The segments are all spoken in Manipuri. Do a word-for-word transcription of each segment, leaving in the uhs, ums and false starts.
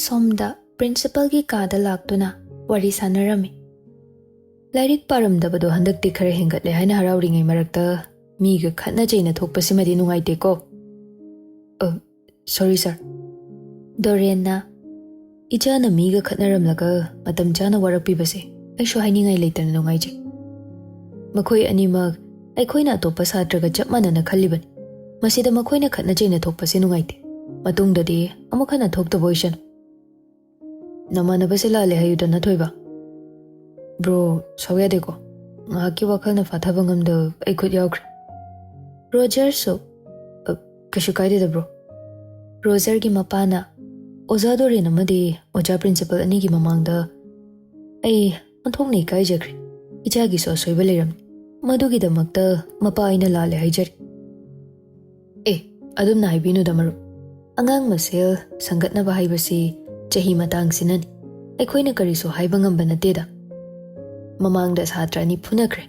ꯁꯣꯝꯗ ꯄ꯭ꯔꯤꯟꯁꯤꯄꯜꯒꯤ ꯀꯥꯗ ꯂꯥꯛꯇꯨꯅ ꯋꯥꯔꯤ ꯁꯥꯟꯅꯔꯝꯃꯤ꯫ ꯂꯥꯏꯔꯤꯛ ꯄꯥꯔꯝꯗꯕꯗꯣ ꯍꯟꯗꯛꯇꯤ ꯈꯔ ꯍꯦꯟꯒꯠꯂꯦ ꯍꯥꯏꯅ ꯍꯔꯥꯎꯔꯤꯉꯩ ꯃꯔꯛꯇ ꯃꯤꯒ ꯈꯠꯅ ꯆꯩꯅ ꯊꯣꯛꯄꯁꯤꯃꯗꯤ ꯅꯨꯡꯉꯥꯏꯇꯦꯀꯣ꯫ ꯑ, ꯁꯣꯔꯤ ꯁꯥꯔ꯫ ꯗꯣꯔꯦꯟꯅ, "ꯏꯆꯥꯅ ꯃꯤꯒ ꯈꯠꯅꯔꯝꯂꯒ ꯃꯇꯝ ꯆꯥꯅ ꯋꯥꯔꯛꯄꯤꯕꯁꯦ ꯑꯩꯁꯨ ꯍꯥꯏꯅꯤꯡꯉꯥꯏ ꯂꯩꯇꯅ ꯅꯨꯡꯉꯥꯏꯖꯩ꯫ ꯃꯈꯣꯏ ꯑꯅꯤꯃꯛ ꯑꯩꯈꯣꯏꯅ ꯑꯇꯣꯞꯄ ꯁꯥꯇ꯭ꯔꯒ ꯆꯞ ꯃꯥꯟꯅꯅ ꯈꯜꯂꯤꯕꯅꯤ꯫ ꯃꯁꯤꯗ ꯃꯈꯣꯏꯅ ꯈꯠꯅ ꯆꯩꯅ ꯊꯣꯛꯄꯁꯦ ꯅꯨꯡꯉꯥꯏꯇꯦ꯫ ꯃꯇꯨꯡꯗꯗꯤ ꯑꯃꯨꯛ ꯍꯟꯅ ꯊꯣꯛꯇꯕ ꯑꯣꯏꯁꯅꯨ꯫ ꯅꯃꯥꯟꯅꯕꯁꯦ ꯂꯥꯜꯂꯦ ꯍꯥꯏꯌꯨꯗꯅ, ꯊꯣꯏꯕ꯫ ꯕ꯭ꯔꯣ, ꯁꯥꯎ ꯌꯥꯗꯦꯀꯣ꯫ ꯉꯥꯏꯍꯥꯛꯀꯤ ꯋꯥꯈꯜꯅ ꯐꯥꯊꯕ ꯉꯝꯗꯕ ꯑꯩ ꯈꯨꯠ ꯌꯥꯎꯈ꯭ꯔꯦ꯫" ꯔꯣꯖꯔꯁꯨ, "ꯑ, ꯀꯩꯁꯨ ꯀꯥꯏꯗꯦꯗ, ꯕ꯭ꯔꯣ꯫" ꯔꯣꯖꯔꯒꯤ ꯃꯄꯥꯅ, "ꯑꯣꯖꯥ ꯗꯣꯔꯦꯟ ꯑꯃꯗꯤ ꯑꯣꯖꯥ ꯄ꯭ꯔꯤꯟꯁꯤꯄꯜ ꯑꯅꯤꯒꯤ ꯃꯃꯥꯡꯗ ꯑꯩ ꯑꯣꯟꯊꯣꯛꯅ ꯏꯀꯥꯏꯖꯈ꯭ꯔꯦ꯫ ꯏꯆꯥꯒꯤꯁꯨ ꯑꯁꯣꯏꯕ ꯂꯩꯔꯝꯃꯤ꯫ ꯃꯗꯨꯒꯤꯗꯃꯛꯇ ꯃꯄꯥ ꯑꯩꯅ ꯂꯥꯜꯂꯦ ꯍꯥꯏꯖꯔꯤ꯫" "ꯑꯦ, ꯑꯗꯨꯝꯅ ꯍꯥꯏꯕꯤꯅꯨꯗ, ꯃꯔꯨꯞ꯫ ꯑꯉꯥꯡ ꯃꯁꯦꯜ ꯁꯪꯒꯠꯅꯕ ꯍꯥꯏꯕꯁꯤ ꯆꯍꯤ ꯃꯇꯥꯡꯁꯤꯅꯅꯤ꯫ ꯑꯩꯈꯣꯏꯅ ꯀꯔꯤꯁꯨ ꯍꯥꯏꯕ ꯉꯝꯕ ꯅꯠꯇꯦꯗ꯫ ꯃꯃꯥꯡꯗ ꯁꯥꯇ꯭ꯔ ꯑꯅꯤ ꯐꯨꯅꯈ꯭ꯔꯦ꯫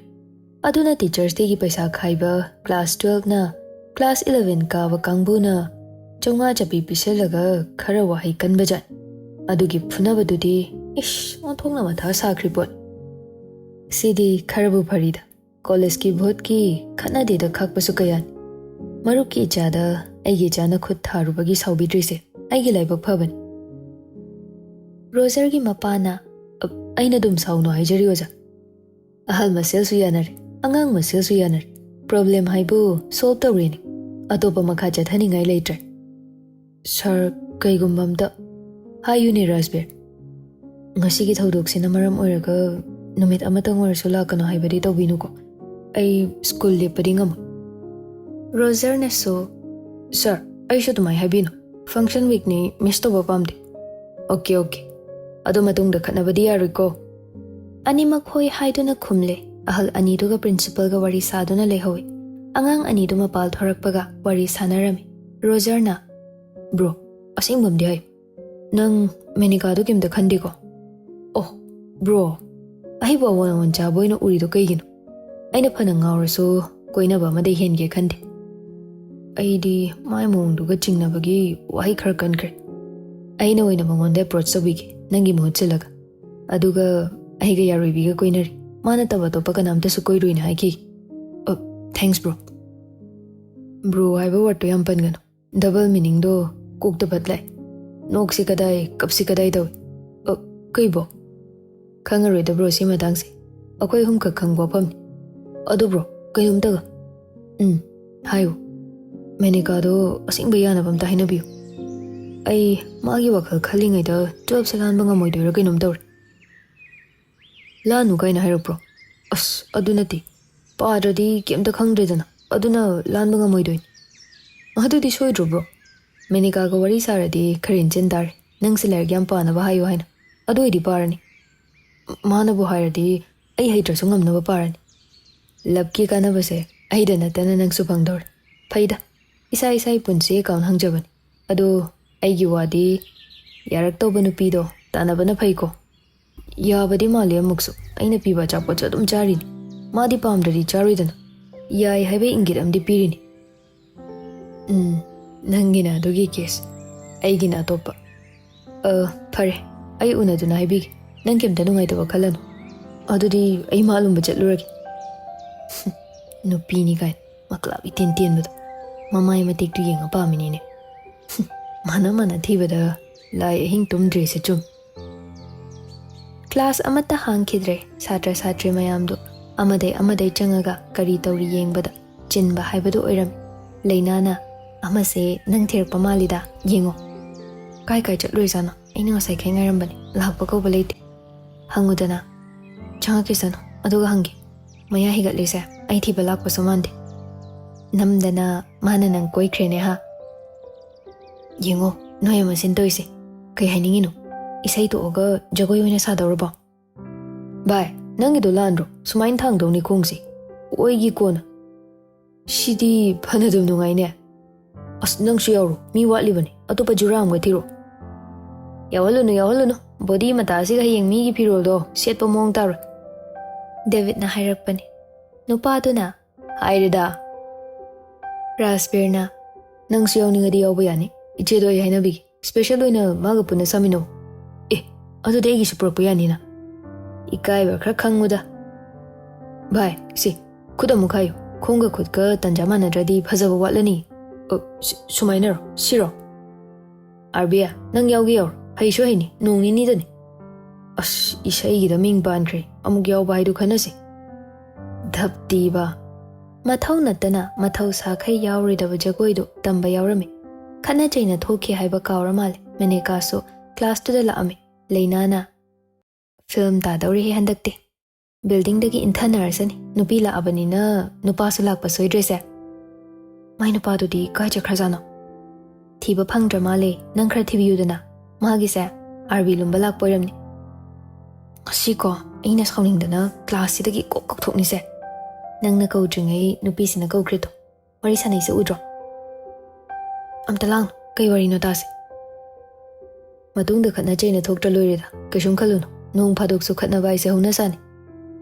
ꯑꯗꯨꯅ Teachers' Day-ꯒꯤ ꯄꯩꯁꯥ ꯈꯥꯏꯕ class twelve-ꯅ class eleven ꯀꯥꯕ ꯀꯥꯡꯕꯨꯅ ꯆꯥꯝꯃꯉꯥ ꯆꯞꯄꯤ ꯄꯤꯁꯜꯂꯒ ꯈꯔ ꯋꯥꯍꯩ ꯀꯟꯕꯖꯥꯠꯅꯤ꯫ ꯑꯗꯨꯒꯤ ꯐꯨꯅꯕꯗꯨꯗꯤ, ꯏꯁ, ꯑꯣꯟꯊꯣꯛꯅ ꯃꯊꯥ ꯁꯥꯈ꯭ꯔꯤ ꯄꯣꯠ꯫ ꯁꯤꯗꯤ ꯈꯔꯕꯨ ꯐꯔꯤꯗ꯫ ꯀꯣꯂꯦꯖꯀꯤ ꯚꯣꯠꯀꯤ ꯈꯠꯅꯗꯦꯗ ꯈꯥꯛꯄꯁꯨ ꯀꯌꯥꯅꯤ꯫ ꯃꯔꯨꯞꯀꯤ ꯏꯆꯥꯗ ꯑꯩꯒꯤ ꯏꯆꯥꯅ ꯈꯨꯠ ꯊꯥꯔꯨꯕꯒꯤ ꯁꯥꯎꯕꯤꯗ꯭ꯔꯤꯁꯦ ꯑꯩꯒꯤ ꯂꯥꯏꯕꯛ ꯐꯕꯅꯤ꯫" ꯔꯣꯖꯔꯒꯤ ꯃꯄꯥꯅ, "ꯑ, ꯑꯩꯅ ꯑꯗꯨꯝ ꯁꯥꯎꯅꯨ ꯍꯥꯏꯖꯔꯤ, ꯑꯣꯖꯥ꯫ ꯑꯍꯜ ꯃꯁꯦꯜꯁꯨ ꯌꯥꯅꯔꯦ, ꯑꯉꯥꯡ ꯃꯁꯦꯜꯁꯨ ꯌꯥꯅꯔꯦ꯫ Problem ꯍꯥꯏꯕꯨ solve ꯇꯧꯔꯦꯅꯦ꯫ ꯑꯇꯣꯞꯄ ꯃꯈꯥ ꯆꯠꯊꯅꯤꯡꯉꯥꯏ ꯂꯩꯇ꯭ꯔꯦ꯫" "ꯁꯥꯔ, ꯀꯩꯒꯨꯝꯕ ꯑꯝꯇ ꯍꯥꯏꯌꯨꯅꯦ, ꯔꯥꯖꯕꯤꯔ꯫ ꯉꯁꯤꯒꯤ ꯊꯧꯗꯣꯛꯁꯤꯅ ꯃꯔꯝ ꯑꯣꯏꯔꯒ ꯅꯨꯃꯤꯠ ꯑꯃꯇꯪ ꯑꯣꯏꯔꯁꯨ ꯂꯥꯛꯀꯅꯨ ꯍꯥꯏꯕꯗꯤ ꯇꯧꯕꯤꯅꯨꯀꯣ꯫ ꯑꯩ ꯁ꯭ꯀꯨꯜ ꯂꯦꯞꯄꯗꯤ ꯉꯝꯃꯣꯏ꯫" ꯔꯣꯖꯔꯅꯁꯨ, "ꯁꯥꯔ, ꯑꯩꯁꯨ ꯑꯗꯨꯃꯥꯏ ꯍꯥꯏꯕꯤꯅꯨ꯫ Function week-ꯅꯤ, miss ꯇꯧꯕ ꯄꯥꯝꯗꯦ꯫" "Okay, okay. ꯑꯗꯨ ꯃꯇꯨꯡꯗ ꯈꯠꯅꯕꯗꯤ ꯌꯥꯔꯣꯏꯀꯣ꯫" ꯑꯅꯤꯃꯛ ꯍꯣꯏ ꯍꯥꯏꯗꯨꯅ ꯈꯨꯝꯂꯦ꯫ ꯑꯍꯜ ꯑꯅꯤꯗꯨꯒ ꯄ꯭ꯔꯤꯟꯁꯤꯄꯜꯒ ꯋꯥꯔꯤ ꯁꯥꯗꯨꯅ ꯂꯩꯍꯧꯏ꯫ ꯑꯉꯥꯡ ꯑꯅꯤꯗꯨ ꯃꯄꯥꯜ ꯊꯣꯔꯛꯄꯒ ꯋꯥꯔꯤ ꯁꯥꯟꯅꯔꯝꯃꯤ꯫ ꯔꯣꯖꯔꯅ, "ꯕ꯭ꯔꯣ, ꯑꯁꯦꯡꯕ ꯑꯃꯗꯤ ꯍꯥꯏꯌꯨ꯫ ꯅꯪ ꯃꯦꯅꯤꯀꯥꯗꯨ ꯀꯩꯝꯇ ꯈꯟꯗꯦꯀꯣ?" "ꯑꯣ, ꯕ꯭ꯔꯣ, ꯑꯩꯕꯨ ꯑꯋꯣꯟ ꯑꯋꯣꯟ ꯆꯥꯕ ꯑꯣꯏꯅ ꯎꯔꯤꯗꯣ ꯀꯩꯒꯤꯅꯣ? ꯑꯩꯅ ꯐꯅ ꯉꯥꯎꯔꯁꯨ ꯀꯣꯏꯅꯕ ꯑꯃꯗꯩ ꯍꯦꯟꯒꯦ ꯈꯟꯗꯦ꯫ ꯑꯩꯗꯤ ꯃꯥꯏ ꯃꯑꯣꯡꯗꯨꯒ ꯆꯤꯡꯅꯕꯒꯤ ꯋꯥꯍꯩ ꯈꯔ ꯀꯟꯈ꯭ꯔꯦ꯫ ꯑꯩꯅ ꯑꯣꯏꯅ ꯃꯉꯣꯟꯗ ꯑꯦꯄ꯭ꯔꯣꯆ ꯇꯧꯕꯤꯒꯦ, ꯅꯪꯒꯤ ꯃꯍꯨꯠ ꯁꯤꯜꯂꯒ꯫ ꯑꯗꯨꯒ ꯑꯩꯒ ꯌꯥꯔꯣꯏꯕꯤꯒ ꯀꯣꯏꯅꯔꯤ꯫ ꯃꯥ ꯅꯠꯇꯕ ꯑꯇꯣꯞꯄ ꯀꯅꯥꯝꯇꯁꯨ ꯀꯣꯏꯔꯣꯏꯅ ꯍꯥꯏꯈꯤ꯫ ꯑ, thanks bro꯫ Bro ꯍꯥꯏꯕ ꯋꯥꯔꯗꯇꯣ ꯌꯥꯝ ꯄꯟꯒꯅꯨ꯫ ꯗꯕꯜ ꯃꯤꯅꯤꯡꯗꯣ ꯀꯣꯛꯇ ꯕꯠ ꯂꯥꯛꯑꯦ꯫ ꯅꯣꯛꯁꯤ ꯀꯗꯥꯏ, ꯀꯞꯁꯤ ꯀꯗꯥꯏ ꯇꯧꯏ꯫ ꯑ, ꯀꯩꯕꯣ? ꯈꯪꯉꯔꯣꯏꯗ bro ꯁꯤ ꯃꯇꯥꯡꯁꯦ꯫ ꯑꯩꯈꯣꯏ ꯑꯍꯨꯝꯈꯛ ꯈꯪꯕ ꯋꯥꯐꯝꯅꯤ꯫ ꯑꯗꯨ bro, ꯀꯩꯅꯣꯝꯇꯒ꯫ ꯎꯝ, ꯍꯥꯏꯌꯨ꯫ ꯃꯦꯅꯤꯀꯥꯗꯣ ꯑꯁꯦꯡꯕ ꯌꯥꯅꯕ ꯑꯝꯇ ꯍꯥꯏꯅꯕꯤꯌꯨ꯫ ꯑꯩ ꯃꯥꯒꯤ ꯋꯥꯈꯜ ꯈꯜꯂꯤꯉꯩꯗ ꯇꯨꯋꯦꯜꯐꯁꯦ ꯂꯥꯟꯕ ꯉꯝꯃꯣꯏꯗꯣꯏꯔꯥ ꯀꯩꯅꯣꯝ ꯇꯧꯔꯦ꯫ ꯂꯥꯟꯅꯨ ꯀꯥꯏꯅ ꯍꯥꯏꯔꯛꯄ꯭ꯔꯣ? ꯑꯁ, ꯑꯗꯨ ꯅꯠꯇꯦ꯫ ꯄꯥꯗ꯭ꯔꯗꯤ ꯀꯩꯝꯇ ꯈꯪꯗ꯭ꯔꯦꯗꯅ꯫ ꯑꯗꯨꯅ ꯂꯥꯟꯕ ꯉꯝꯃꯣꯏꯗꯣꯏꯅꯤ꯫ ꯑꯗꯨꯗꯤ ꯁꯣꯏꯗ꯭ꯔꯣ bro? ꯃꯦꯅꯤꯀꯥꯒ ꯋꯥꯔꯤ ꯁꯥꯔꯗꯤ ꯈꯔ ꯏꯟꯖꯤꯟ ꯇꯥꯔꯦ꯫ ꯅꯪꯁꯦ ꯂꯥꯏꯔꯤꯛ ꯌꯥꯝ ꯄꯥꯅꯕ ꯍꯥꯏꯌꯨ ꯍꯥꯏꯅ꯫ ꯑꯗꯨ ꯑꯣꯏꯗꯤ ꯄꯥꯔꯅꯤ꯫ ꯃꯥꯅꯕꯨ ꯍꯥꯏꯔꯗꯤ ꯑꯩ ꯍꯩꯇ꯭ꯔꯁꯨ ꯉꯝꯅꯕ ꯄꯥꯔꯅꯤ꯫ ꯂꯞꯀꯤ ꯀꯥꯟꯅꯕꯁꯦ ꯑꯩꯗ ꯅꯠꯇꯅ ꯅꯪꯁꯨ ꯐꯪꯗꯧꯔꯦ꯫ ꯐꯩꯗ, ꯏꯁꯥ ꯏꯁꯥꯒꯤ ꯄꯨꯟꯁꯤ ꯑꯦꯀꯥꯎꯟ ꯍꯪꯖꯕꯅꯤ꯫ ꯑꯗꯣ ꯑꯩꯒꯤ ꯋꯥꯗꯤ ꯌꯥꯔꯛꯇꯧꯕ ꯅꯨꯄꯤꯗꯣ ꯇꯥꯟꯅꯕꯅ ꯐꯩꯀꯣ꯫ ꯌꯥꯕꯗꯤ ꯃꯥꯜꯂꯤ ꯑꯃꯨꯛꯁꯨ꯫ ꯑꯩꯅ ꯄꯤꯕ ꯑꯆꯥꯄꯣꯠꯁꯨ ꯑꯗꯨꯝ ꯆꯥꯔꯤꯅꯤ꯫ ꯃꯥꯗꯤ ꯄꯥꯝꯗ꯭ꯔꯗꯤ ꯆꯥꯔꯣꯏꯗꯅ꯫ ꯌꯥꯏ ꯍꯥꯏꯕ ꯏꯪꯒꯤꯠ ꯑꯃꯗꯤ ꯄꯤꯔꯤꯅꯤ꯫ ꯎꯝ, ꯅꯪꯒꯤꯅ ꯑꯗꯨꯒꯤ ꯀꯦꯁ, ꯑꯩꯒꯤꯅ ꯑꯇꯣꯞꯄ꯫ ꯑ, ꯐꯔꯦ, ꯑꯩ ꯎꯅꯗꯨꯅ ꯍꯥꯏꯕꯤꯒꯦ꯫ ꯅꯪ ꯀꯩꯝꯇ ꯅꯨꯡꯉꯥꯏꯇꯕ ꯈꯜꯂꯅꯨ꯫ ꯑꯗꯨꯗꯤ ꯑꯩ ꯃꯥ ꯂꯨꯝꯕ ꯆꯠꯂꯨꯔꯒꯦ꯫ ꯅꯨꯄꯤꯅꯤ ꯀꯥꯏꯅ ꯃꯀ꯭ꯂꯥꯞ ꯏꯇꯦꯟ ꯇꯦꯟꯕꯗꯣ꯫ ꯃꯃꯥꯏ ꯃꯇꯤꯛꯇꯨ ꯌꯦꯡꯉ ꯄꯥꯝꯃꯤꯅꯤꯅꯦ꯫ ꯃꯥꯅ ꯃꯥꯅ ꯊꯤꯕꯗ ꯂꯥꯏ ꯑꯍꯤꯡ ꯇꯨꯝꯗ꯭ꯔꯤꯁꯦ ꯆꯨꯝ꯫ ꯀ꯭ꯂꯥꯁ ꯑꯃꯠꯇ ꯍꯥꯡꯈꯤꯗ꯭ꯔꯦ꯫ ꯁꯥꯇ꯭ꯔ ꯁꯥꯇ꯭ꯔꯤ ꯃꯌꯥꯝꯗꯨ ꯑꯃꯗꯩ ꯑꯃꯗꯩ ꯆꯪꯉꯒ ꯀꯔꯤ ꯇꯧꯔꯤ ꯌꯦꯡꯕꯗ ꯆꯤꯟꯕ ꯍꯥꯏꯕꯗꯨ ꯑꯣꯏꯔꯝꯃꯤ꯫ ꯂꯩꯅꯥꯅ, "ꯑꯃꯁꯦ ꯅꯪ ꯊꯤꯔꯛꯄ ꯃꯥꯜꯂꯤꯗ, ꯌꯦꯡꯉꯣ꯫" "ꯀꯥꯏ ꯀꯥꯏ ꯆꯠꯂꯨꯔꯤꯖꯥꯠꯅꯣ? ꯑꯩꯅ ꯉꯁꯥꯏꯈꯩ ꯉꯥꯏꯔꯝꯕꯅꯤ, ꯂꯥꯛꯄ ꯀꯧꯕ ꯂꯩꯇꯦ꯫" "ꯍꯪꯉꯨꯗꯅ꯫" "ꯆꯪꯉꯛꯈꯤꯁꯅꯨ, ꯑꯗꯨꯒ ꯍꯪꯒꯦ꯫ ꯃꯌꯥ ꯍꯤꯒꯠꯂꯤꯁꯦ ꯑꯩ ꯊꯤꯕ ꯂꯥꯛꯄꯁꯨ ꯃꯥꯟꯗꯦ꯫" ꯅꯝꯗꯅ ꯃꯥꯅ ꯅꯪ ꯀꯣꯏꯈ꯭ꯔꯦꯅꯦ ꯍꯥ꯫ "ꯌꯦꯡꯉꯣ, ꯅꯣꯏ ꯑꯃ ꯁꯤꯟ ꯇꯧꯔꯤꯁꯦ꯫ ꯀꯩ ꯍꯥꯏꯅꯤꯡꯉꯤꯅꯣ? ꯏꯁꯩ ꯇꯣꯛꯑꯒ ꯖꯒꯣꯏ ꯑꯣꯏꯅ ꯁꯥꯗꯧꯔꯕꯣ?" "ꯚꯥꯏ, ꯅꯪꯒꯤꯗꯣ ꯂꯥꯟꯗ꯭ꯔꯣ? ꯁꯨꯃꯥꯏꯅ ꯊꯥꯡꯗꯧꯅꯤ ꯈꯣꯡꯁꯦ꯫ ꯑꯣꯏꯒꯤ ꯀꯣꯟꯅ꯫ ꯁꯤꯗꯤ ꯐꯅꯗꯨꯝ ꯅꯨꯡꯉꯥꯏꯅꯦ꯫ ꯑꯁ, ꯅꯪꯁꯨ ꯌꯥꯎꯔꯣ꯫ ꯃꯤ ꯋꯥꯠꯂꯤꯕꯅꯤ꯫ ꯑꯇꯣꯞꯄ ꯖꯨꯔꯥ ꯑꯃꯒ ꯊꯤꯔꯣ꯫" "ꯌꯥꯎꯍꯜꯂꯨꯅꯨ, ꯌꯥꯎꯍꯜꯂꯨꯅꯨ꯫ ꯕꯣꯗꯤ ꯃꯇꯥꯁꯤꯒ ꯍꯌꯦꯡ ꯃꯤꯒꯤ ꯐꯤꯔꯣꯜꯗꯣ ꯁꯦꯠꯄ ꯃꯑꯣꯡ ꯇꯥꯔꯣꯏ꯫" ꯗꯦꯕꯤꯠꯅ ꯍꯥꯏꯔꯛꯄꯅꯤ꯫ ꯅꯨꯄꯥꯗꯨꯅ, "ꯍꯥꯏꯔꯦꯗ꯫" ꯔꯥꯖꯕꯤꯔꯅ, "ꯅꯪꯁꯨ ꯌꯥꯎꯅꯤꯡꯉꯗꯤ ꯌꯥꯎꯕ ꯌꯥꯅꯤ꯫ ꯏꯆꯦꯗꯣ ꯑꯩ ꯍꯥꯏꯅꯕꯤꯒꯦ꯫ ꯁ꯭ꯄꯦꯁꯦꯜ ꯑꯣꯏꯅ ꯃꯥꯒ ꯄꯨꯟꯅ ꯆꯥꯃꯤꯟꯅꯧ꯫ ꯑꯦ, ꯑꯗꯨꯗꯤ ꯑꯩꯒꯤꯁꯨ ꯄꯨꯔꯛꯄ ꯌꯥꯅꯤꯅ꯫ ꯏꯀꯥꯏꯕ ꯈꯔ ꯈꯪꯉꯨꯗ꯫ ꯚꯥꯏ, ꯁꯤ, ꯈꯨꯠ ꯑꯃꯨꯛ ꯈꯥꯏꯌꯨ꯫ ꯈꯣꯡꯒ ꯈꯨꯠꯀ ꯇꯟꯖꯥ ꯃꯥꯟꯅꯗ꯭ꯔꯗꯤ ꯐꯖꯕ ꯋꯥꯠꯂꯅꯤ꯫ ꯑ, ꯁꯤ-, ꯁꯨꯃꯥꯏꯅꯔꯣ? ꯁꯤꯔꯣ? ꯑꯥꯔꯕꯤꯌꯥ, ꯅꯪ ꯌꯥꯎꯒꯦ ꯌꯥꯎꯔꯣ꯫ ꯍꯩꯁꯨ ꯍꯩꯅꯤ, ꯅꯣꯡ ꯅꯤꯅꯤꯗꯅꯤ꯫ ꯑꯁ, ꯏꯁꯩꯒꯤꯗ ꯃꯤꯡ ꯄꯥꯟꯈ꯭ꯔꯦ꯫ ꯑꯃꯨꯛ ꯌꯥꯎꯕ ꯍꯥꯏꯗꯨ ꯈꯟꯅꯁꯤ꯫ ꯙꯞꯇꯤꯕ꯫ ꯃꯊꯧ ꯅꯠꯇꯅ ꯃꯊꯧ ꯁꯥꯈꯩ ꯌꯥꯎꯔꯣꯏꯗꯕ ꯖꯒꯣꯏꯗꯨ ꯇꯝꯕ ꯌꯥꯎꯔꯝꯃꯤ꯫ ꯈꯠꯅ ꯆꯩꯅ ꯊꯣꯛꯈꯤ ꯍꯥꯏꯕ ꯀꯥꯎꯔ ꯃꯥꯜꯂꯦ꯫ ꯃꯦꯅꯦꯀꯥꯁꯨ ꯀ꯭ꯂꯥꯁꯇꯨꯗ ꯂꯥꯛꯑꯝꯃꯤ꯫ ꯂꯩꯅꯥꯅ, "ꯐꯤꯜꯝ ꯇꯥꯗꯧꯔꯤꯍꯦ ꯍꯟꯗꯛꯇꯤ꯫ ꯕꯤꯜꯗꯤꯡꯗꯒꯤ ꯏꯟꯊꯅꯔꯁꯅꯤ꯫ ꯅꯨꯄꯤ ꯂꯥꯛꯑꯕꯅꯤꯅ ꯅꯨꯄꯥꯁꯨ ꯂꯥꯛꯄ ꯁꯣꯏꯗ꯭ꯔꯦꯁꯦ꯫ ꯃꯥꯏ ꯅꯨꯄꯥꯗꯨꯗꯤ ꯀꯥꯏ ꯆꯠꯈ꯭ꯔꯖꯥꯠꯅꯣ? ꯊꯤꯕ ꯐꯪꯗ꯭ꯔ ꯃꯥꯜꯂꯦ꯫ ꯅꯪ ꯈꯔ ꯊꯤꯕꯤꯌꯨꯗꯅ꯫ ꯃꯥꯒꯤꯁꯦ ꯑꯥꯔꯕꯤ ꯂꯨꯝꯕ ꯂꯥꯛꯄ ꯑꯣꯏꯔꯝꯅꯤ꯫ ꯉꯁꯤꯀꯣ, ꯑꯩꯅ ꯁꯥꯎꯅꯤꯡꯗꯅ ꯀ꯭ꯂꯥꯁꯁꯤꯗꯒꯤ ꯀꯣꯛ ꯀꯧꯊꯣꯛꯅꯤꯁꯦ꯫ ꯅꯪꯅ ꯀꯧꯗ꯭ꯔꯤꯉꯩ ꯅꯨꯄꯤꯁꯤꯅ ꯀꯧꯈ꯭ꯔꯦꯗꯣ꯫ ꯋꯥꯔꯤ ꯁꯥꯟꯅꯩꯁꯦ ꯎꯗ꯭ꯔꯣ? ꯑꯝꯇ ꯂꯥꯡꯅꯨ꯫ ꯀꯩ ꯋꯥꯔꯤꯅꯣ ꯇꯥꯁꯦ꯫ ꯃꯇꯨꯡꯗ ꯈꯠꯅ ꯆꯩꯅ ꯊꯣꯛꯇ꯭ꯔ ꯂꯣꯏꯔꯦꯗ꯫ ꯀꯩꯁꯨꯝ ꯈꯜꯂꯨꯅꯨ꯫ ꯅꯣꯡ ꯐꯥꯗꯣꯛꯁꯨ ꯈꯠꯅꯕ ꯍꯥꯏꯁꯦ ꯍꯧꯅꯁꯥꯅꯤ꯫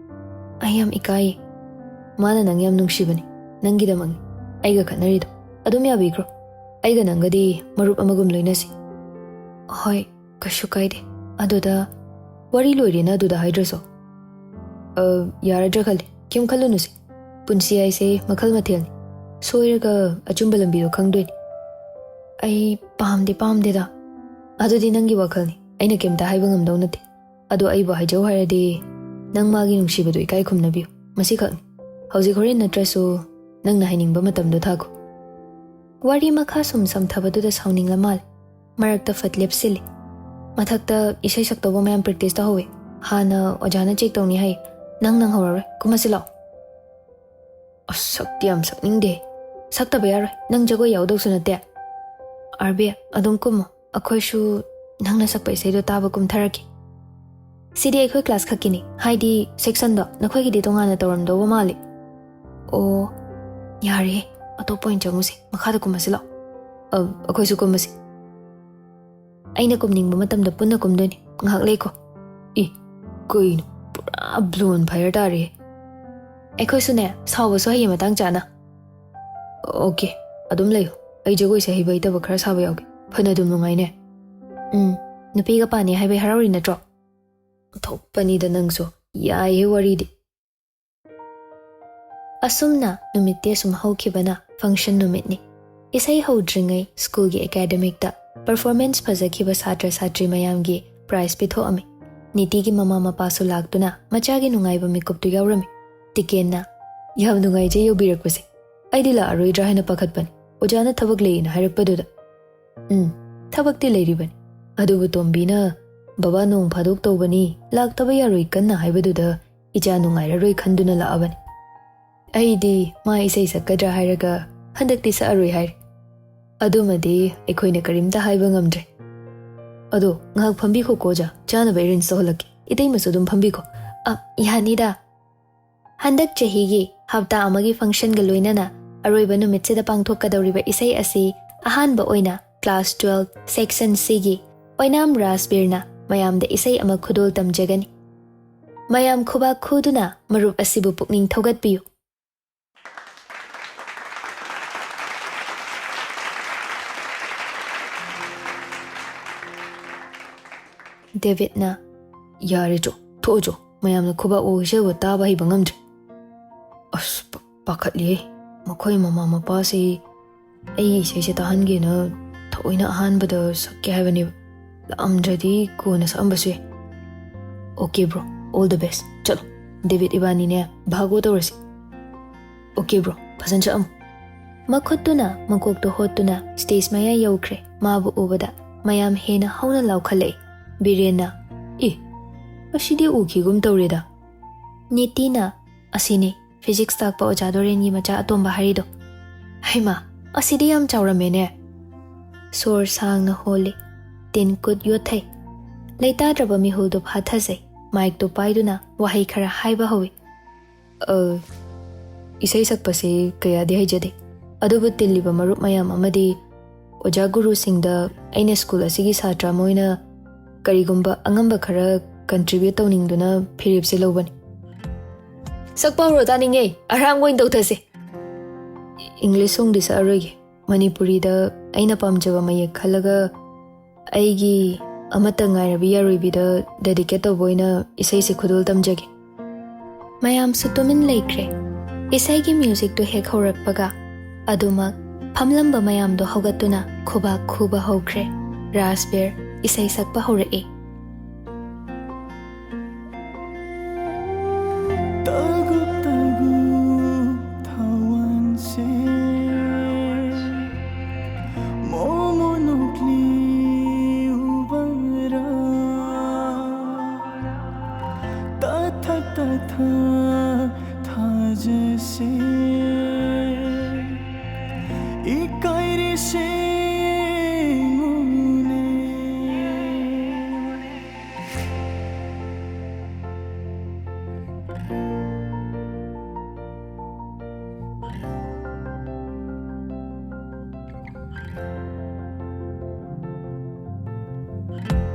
ꯑꯩ ꯌꯥꯝ ꯏꯀꯥꯏꯌꯦ꯫ ꯃꯥꯅ ꯅꯪ ꯌꯥꯝ ꯅꯨꯡꯁꯤꯕꯅꯤ꯫ ꯅꯪꯒꯤꯗꯃꯛꯅꯤ ꯑꯩꯒ ꯈꯠꯅꯔꯤꯗꯣ꯫ ꯑꯗꯨꯝ ꯌꯥꯕꯤꯈ꯭ꯔꯣ꯫ ꯑꯩꯒ ꯅꯪꯒꯗꯤ ꯃꯔꯨꯞ ꯑꯃꯒꯨꯝ ꯂꯣꯏꯅꯁꯤ꯫ ꯍꯣꯏ, ꯀꯩꯁꯨ ꯀꯥꯏꯗꯦ꯫ ꯑꯗꯨꯗ ꯋꯥꯔꯤ ꯂꯣꯏꯔꯦꯅ ꯑꯗꯨꯗ ꯍꯥꯏꯗ꯭ꯔꯁꯨ꯫ ꯑ, ꯌꯥꯔꯗ꯭ꯔꯥ ꯈꯜꯂꯤ꯫ ꯀꯩꯝ ꯈꯜꯂꯨꯅꯨꯁꯦ꯫ ꯄꯨꯟꯁꯤ ꯍꯥꯏꯁꯦ ꯃꯈꯜ ꯃꯊꯦꯜꯅꯤ꯫ ꯁꯣꯏꯔꯒ ꯑꯆꯨꯝꯕ ꯂꯝꯕꯤꯗꯣ ꯈꯪꯗꯣꯏꯅꯤ꯫ ꯑꯩ ꯄꯥꯝꯗꯤ ꯄꯥꯝꯗꯦꯗ꯫ ꯑꯗꯨꯗꯤ ꯅꯪꯒꯤ ꯋꯥꯈꯜꯅꯤ꯫ ꯑꯩꯅ ꯀꯩꯝꯇ ꯍꯥꯏꯕ ꯉꯝꯗꯧ ꯅꯠꯇꯦ꯫ ꯑꯗꯣ ꯑꯩꯕꯨ ꯍꯥꯏꯖꯧ ꯍꯥꯏꯔꯗꯤ ꯅꯪ ꯃꯥꯒꯤ ꯅꯨꯡꯁꯤꯕꯗꯨ ꯏꯀꯥꯏ ꯈꯨꯝꯅꯕꯤꯌꯨ꯫ ꯃꯁꯤꯈꯛꯅꯤ꯫ ꯍꯧꯖꯤꯛ ꯍꯣꯔꯦꯟ ꯅꯠꯇ꯭ꯔꯁꯨ ꯅꯪꯅ ꯍꯥꯏꯅꯤꯡꯕ ꯃꯇꯝꯗꯣ ꯊꯥꯈꯣ꯫ ꯋꯥꯔꯤ ꯃꯈꯥ ꯁꯨꯝ ꯁꯝꯊꯕꯗꯨꯗ ꯁꯥꯎꯅꯤꯡꯂ ꯃꯥꯜꯂꯦ꯫ ꯃꯔꯛꯇ ꯐꯠ ꯂꯦꯞꯁꯤꯜꯂꯤ꯫ ꯃꯊꯛꯇ ꯏꯁꯩ ꯁꯛꯇꯧꯕ ꯃꯌꯥꯝ ꯄ꯭ꯔꯦꯛꯇꯤꯁ ꯇꯧꯍꯧꯋꯦ꯫ ꯍꯥꯟꯅ ꯑꯣꯖꯥꯅ ꯆꯦꯛ ꯇꯧꯅꯤ ꯍꯥꯏ꯫ ꯅꯪ ꯅꯪꯍꯧꯔꯔꯣꯏ꯫ ꯀꯨꯝꯃꯁꯤ ꯂꯥꯛꯑꯣ꯫ ꯑꯁ, ꯁꯛꯇꯤ ꯌꯥꯝ ꯁꯛꯅꯤꯡꯗꯦ꯫ ꯁꯛꯇꯕ ꯌꯥꯔꯣꯏ꯫ ꯅꯪ ꯖꯒꯣꯏ ꯌꯥꯎꯗꯧꯁꯨ ꯅꯠꯇꯦ꯫ ꯑꯥꯔꯕꯤ, ꯑꯗꯨꯝ ꯀꯨꯝꯃꯣ꯫ ꯑꯩꯈꯣꯏꯁꯨ ꯅꯪꯅ ꯁꯛꯄ ꯏꯁꯩꯗꯣ ꯇꯥꯕ ꯀꯨꯝꯊꯔꯛꯀꯦ꯫ ꯁꯤꯗꯤ ꯑꯩꯈꯣꯏ ꯀ꯭ꯂꯥꯁ ꯈꯛꯀꯤꯅꯤ, ꯍꯥꯏꯗꯤ ꯁꯦꯛꯁꯟꯗꯣ꯫ ꯅꯈꯣꯏꯒꯤꯗꯤ ꯇꯣꯉꯥꯟꯅ ꯇꯧꯔꯝꯗꯧꯕ ꯃꯥꯜꯂꯤ꯫ ꯑꯣ, ꯌꯥꯔꯦꯍꯦ, ꯑꯇꯣꯞꯄ ꯑꯣꯏꯅ ꯆꯪꯉꯨꯁꯦ, ꯃꯈꯥꯗ ꯀꯨꯝꯃꯁꯤ ꯂꯥꯛꯑꯣ꯫ ꯑ, ꯑꯩꯈꯣꯏꯁꯨ ꯀꯨꯝꯃꯁꯤ꯫ ꯑꯩꯅ ꯀꯨꯝꯅꯤꯡꯕ ꯃꯇꯝꯗ ꯄꯨꯟꯅ ꯀꯨꯝꯗꯣꯏꯅꯤ꯫ ꯉꯥꯏꯍꯥꯛ ꯂꯩꯀꯣ꯫ ꯏ, ꯀꯩꯅꯣ, ꯄꯨꯔꯥ ꯕ꯭ꯂꯣꯟ ꯐꯥꯌꯔ ꯇꯥꯔꯦꯍꯦ꯫ ꯑꯩꯈꯣꯏꯁꯨꯅꯦ, ꯁꯥꯎꯕꯁꯨ ꯍꯩꯌꯦ ꯃꯇꯥꯡ ꯆꯥꯅ꯫ ꯑ, ꯑꯣꯀꯦ, ꯑꯗꯨꯝ ꯂꯩꯌꯨ꯫ ꯑꯩ ꯖꯒꯣꯏꯁꯦ ꯍꯩꯕ ꯍꯩꯇꯕ ꯈꯔ ꯁꯥꯕ ꯌꯥꯎꯒꯦ꯫ ꯐꯅ ꯑꯗꯨꯝ ꯅꯨꯡꯉꯥꯏꯅꯦ꯫ ꯎꯝ, ꯅꯨꯄꯤꯒ ꯄꯥꯅꯤ ꯍꯥꯏꯕꯩ ꯍꯔꯥꯎꯔꯤ ꯅꯠꯇ꯭ꯔꯣ? ꯊꯣꯛꯄꯅꯤꯗ ꯅꯪꯁꯨ꯫ ꯌꯥꯏꯍꯦ ꯋꯥꯔꯤꯗꯤ꯫ ꯑꯁꯨꯝꯅ ꯅꯨꯃꯤꯠꯇꯤ ꯑꯁꯨꯝ ꯍꯧꯈꯤꯕꯅ function ꯅꯨꯃꯤꯠꯅꯤ꯫ ꯏꯁꯩ ꯍꯧꯗ꯭ꯔꯤꯉꯩ ꯁ꯭ꯀꯨꯜꯒꯤ ꯑꯦꯀꯥꯗꯦꯃꯤꯛꯇ performance ꯐꯖꯈꯤꯕ ꯁꯥꯇ꯭ꯔ ꯁꯥꯇ꯭ꯔꯤ ꯃꯌꯥꯝꯒꯤ prize ꯄꯤꯊꯣꯛꯑꯝꯃꯤ꯫ ꯅꯤꯇꯤꯒꯤ ꯃꯃꯥ ꯃꯄꯥꯁꯨ ꯂꯥꯛꯇꯨꯅ ꯃꯆꯥꯒꯤ ꯅꯨꯡꯉꯥꯏꯕ ꯃꯤꯀꯨꯞꯇꯨ ꯌꯥꯎꯔꯝꯃꯤ꯫ ꯇꯤꯀꯦꯟꯅ, "ꯌꯥꯝ ꯅꯨꯡꯉꯥꯏꯖꯩ ꯌꯧꯕꯤꯔꯛꯄꯁꯦ꯫ ꯑꯩꯗꯤ ꯂꯥꯛꯑꯔꯣꯏꯗ꯭ꯔꯥ ꯍꯥꯏꯅ ꯄꯥꯈꯠꯄꯅꯤ, ꯑꯣꯖꯥꯅ ꯊꯕꯛ ꯂꯩꯌꯦꯅ ꯍꯥꯏꯔꯛꯄꯗꯨꯗ꯫" "ꯎꯝ, ꯊꯕꯛꯇꯤ ꯂꯩꯔꯤꯕꯅꯤ꯫ ꯑꯗꯨꯕꯨ ꯇꯣꯝꯕꯤꯅ ꯕꯕꯥ ꯅꯣꯡ ꯐꯥꯗꯣꯛ ꯇꯧꯕꯅꯤ, ꯂꯥꯛꯇꯕ ꯌꯥꯔꯣꯏ ꯀꯟꯅ ꯍꯥꯏꯕꯗꯨꯗ ꯏꯆꯥ ꯅꯨꯡꯉꯥꯏꯔꯔꯣꯏ ꯈꯟꯗꯨꯅ ꯂꯥꯛꯑꯕꯅꯤ꯫ ꯑꯩꯗꯤ ꯃꯥ ꯏꯁꯩ ꯁꯛꯀꯗ꯭ꯔꯥ ꯍꯥꯏꯔꯒ ꯍꯟꯗꯛꯇꯤ ꯁꯛꯑꯔꯣꯏ ꯍꯥꯏꯔꯦ꯫ ꯑꯗꯨꯃꯗꯤ ꯑꯩꯈꯣꯏꯅ ꯀꯔꯤꯝꯇ ꯍꯥꯏꯕ ꯉꯝꯗ꯭ꯔꯦ꯫ ꯑꯗꯣ ꯉꯥꯏꯍꯥꯛ ꯐꯝꯕꯤꯈꯣꯀꯣ ꯑꯣꯖꯥ, ꯆꯥꯅꯕ arrange ꯇꯧꯍꯜꯂꯛꯀꯦ꯫ ꯏꯇꯩꯃꯁꯨ ꯑꯗꯨꯝ ꯐꯝꯕꯤꯈꯣ꯫" "ꯑ, ꯌꯥꯅꯤꯗ꯫" ꯍꯟꯗꯛ ꯆꯍꯤꯒꯤ ꯍꯞꯇꯥ ꯑꯃꯒꯤ functionꯒ ꯂꯣꯏꯅꯅ ꯑꯔꯣꯏꯕ ꯅꯨꯃꯤꯠꯁꯤꯗ ꯄꯥꯡꯊꯣꯛꯀꯗꯧꯔꯤꯕ ꯏꯁꯩ ꯑꯁꯤ ꯑꯍꯥꯟꯕ ꯑꯣꯏꯅ class twelve section Cꯒꯤ ꯑꯣꯏꯅꯥꯝ ꯔꯥꯖꯕꯤꯔꯅ ꯃꯌꯥꯝꯗ ꯏꯁꯩ ꯑꯃ ꯈꯨꯗꯣꯜ ꯇꯝꯖꯒꯅꯤ꯫ ꯃꯌꯥꯝ ꯈꯨꯕꯥꯛ ꯈꯨꯗꯨꯅ ꯃꯔꯨꯞ ꯑꯁꯤꯕꯨ ꯄꯨꯛꯅꯤꯡ ꯊꯧꯒꯠꯄꯤꯌꯨ꯫ ꯗꯦꯕꯤꯠꯅ, "ꯌꯥꯔꯦ ꯆꯣ, ꯊꯣꯛꯑꯣ ꯆꯣ, ꯃꯌꯥꯝꯅ ꯈꯨꯕꯥꯛ ꯎ ꯏꯁꯩꯕꯨ ꯇꯥꯕ ꯍꯩꯕ ꯉꯝꯗ꯭ꯔꯦ꯫" ꯑꯁ, ꯄꯥ-, ꯄꯥꯈꯠꯂꯤꯍꯦ꯫ ꯃꯈꯣꯏ ꯃꯃꯥ ꯃꯄꯥꯁꯤ ꯑꯩꯒꯤ ꯏꯁꯩꯁꯦ ꯇꯥꯍꯟꯒꯦꯅ ꯊꯑꯣꯏꯅ ꯑꯍꯥꯟꯕꯗ ꯁꯛꯀꯦ ꯍꯥꯏꯕꯅꯦꯕ꯫ ꯂꯥꯛꯑꯝꯗ꯭ꯔꯗꯤ ꯀꯣꯟꯅ ꯁꯛꯑꯝꯕꯁꯨ ꯌꯥꯏ꯫ "Okay bro, all the best꯫ ꯆꯠꯂꯣ꯫ ꯗꯦꯕꯤꯠ ꯏꯕꯥꯅꯤꯅꯦ ꯚꯥꯒꯣ ꯇꯧꯔꯁꯤ꯫" "Okay bro, ꯐꯖꯅ ꯁꯛꯑꯝꯃꯨ꯫" ꯃꯈꯨꯠꯇꯨꯅ ꯃꯀꯣꯛꯇꯨ ꯍꯣꯠꯇꯨꯅ stage ꯃꯌꯥ ꯌꯧꯈ꯭ꯔꯦ꯫ ꯃꯥꯕꯨ ꯎꯕꯗ ꯃꯌꯥꯝ ꯍꯦꯟꯅ ꯍꯧꯅ ꯂꯥꯎꯈꯠꯂꯛꯏ꯫ ꯕꯤꯔꯦꯟꯅ, "ꯑꯦ, ꯑꯁꯤꯗꯤ ꯎꯈꯤꯒꯨꯝ ꯇꯧꯔꯦꯗ꯫" ꯅꯤꯇꯤꯅ, "ꯑꯁꯤꯅꯤ, physics ꯇꯥꯛꯄ ꯑꯣꯖꯥ ꯗꯣꯔꯦꯟꯒꯤ ꯃꯆꯥ ꯑꯇꯣꯝꯕ ꯍꯥꯏꯔꯤꯗꯣ꯫" "ꯍꯩꯃꯥ, ꯑꯁꯤꯗꯤ ꯌꯥꯝ ꯆꯥꯎꯔꯝꯃꯦꯅꯦ꯫" ꯁꯣꯔ ꯁꯥꯡꯅ ꯍꯣꯜꯂꯤ꯫ ꯇꯤꯟ ꯀꯨꯠ ꯌꯣꯠꯊꯩ꯫ ꯂꯩꯇꯥꯗ꯭ꯔꯕ ꯃꯤꯍꯨꯜꯗꯨ ꯐꯥꯊꯖꯩ꯫ ꯃꯥꯏꯛꯇꯨ ꯄꯥꯏꯗꯨꯅ ꯋꯥꯍꯩ ꯈꯔ ꯍꯥꯏꯕ ꯍꯧꯏ꯫ "ꯑ, ꯏꯁꯩ ꯁꯛꯄꯁꯤ ꯀꯌꯥꯗꯤ ꯍꯩꯖꯗꯦ꯫ ꯑꯗꯨꯕꯨ ꯇꯤꯜꯂꯤꯕ ꯃꯔꯨꯞ ꯃꯌꯥꯝ ꯑꯃꯗꯤ ꯑꯣꯖꯥ ꯒꯨꯔꯨꯁꯤꯡꯗ ꯑꯩꯅ ꯁ꯭ꯀꯨꯜ ꯑꯁꯤꯒꯤ ꯁꯥꯇ꯭ꯔ ꯑꯃ ꯑꯣꯏꯅ ꯀꯔꯤꯒꯨꯝꯕ ꯑꯉꯝꯕ ꯈꯔ contribute ꯇꯧꯅꯤꯡꯗꯨꯅ ꯐꯤꯔꯦꯞꯁꯦ ꯂꯧꯕꯅꯤ꯫" "ꯁꯛꯄ ꯍꯧꯔꯣ ꯇꯥꯅꯤꯡꯉꯦ, ꯑꯔꯥꯡꯕ ꯑꯣꯏꯅ ꯇꯧꯊꯁꯦ꯫" "E-, English ꯁꯣꯡꯗꯤ ꯁꯛꯑꯔꯣꯏꯒꯦ꯫ ꯃꯅꯤꯄꯨꯔꯤꯗ ꯑꯩꯅ ꯄꯥꯝꯖꯕ ꯃꯌꯦꯛ ꯈꯜꯂꯒ ꯑꯩꯒꯤ ꯑꯃꯠꯇ ꯉꯥꯏꯔꯕꯤ ꯌꯥꯔꯣꯏꯕꯤꯗ ꯗꯦꯗꯤꯀꯦꯠ ꯇꯧꯕ ꯑꯣꯏꯅ ꯏꯁꯩꯁꯦ ꯈꯨꯗꯣꯜ ꯇꯝꯖꯒꯦ꯫ ꯃꯌꯥꯝꯁꯨ ꯇꯨꯃꯤꯟ ꯂꯩꯈ꯭ꯔꯦ꯫ ꯏꯁꯩꯒꯤ ꯃ꯭ꯌꯨꯖꯤꯛꯇꯨ ꯍꯦꯛ ꯍꯧꯔꯛꯄꯒ ꯑꯗꯨꯃꯛ ꯐꯝꯂꯝꯕ ꯃꯌꯥꯝꯗꯣ ꯍꯧꯒꯠꯇꯨꯅ ꯈꯨꯕꯥꯛ ꯈꯨꯕ ꯍꯧꯈ꯭ꯔꯦ꯫ ꯔꯥꯖꯕꯤꯔ ꯏꯁꯩ ꯁꯛꯄ ꯍꯧꯔꯛꯏ꯫ ꯇꯒꯨꯞ ꯇꯒꯨꯞ ꯊꯋꯥꯟꯁꯦ ꯃꯣꯃꯣ ꯅꯣꯛꯂꯤ ꯎꯕꯔꯥ꯫ ꯇꯊ ꯇꯊ ꯊꯥꯖꯁꯦ ꯏꯀꯥꯏꯔꯤꯁꯦ ꯌꯦꯡꯉꯨꯅꯦ꯫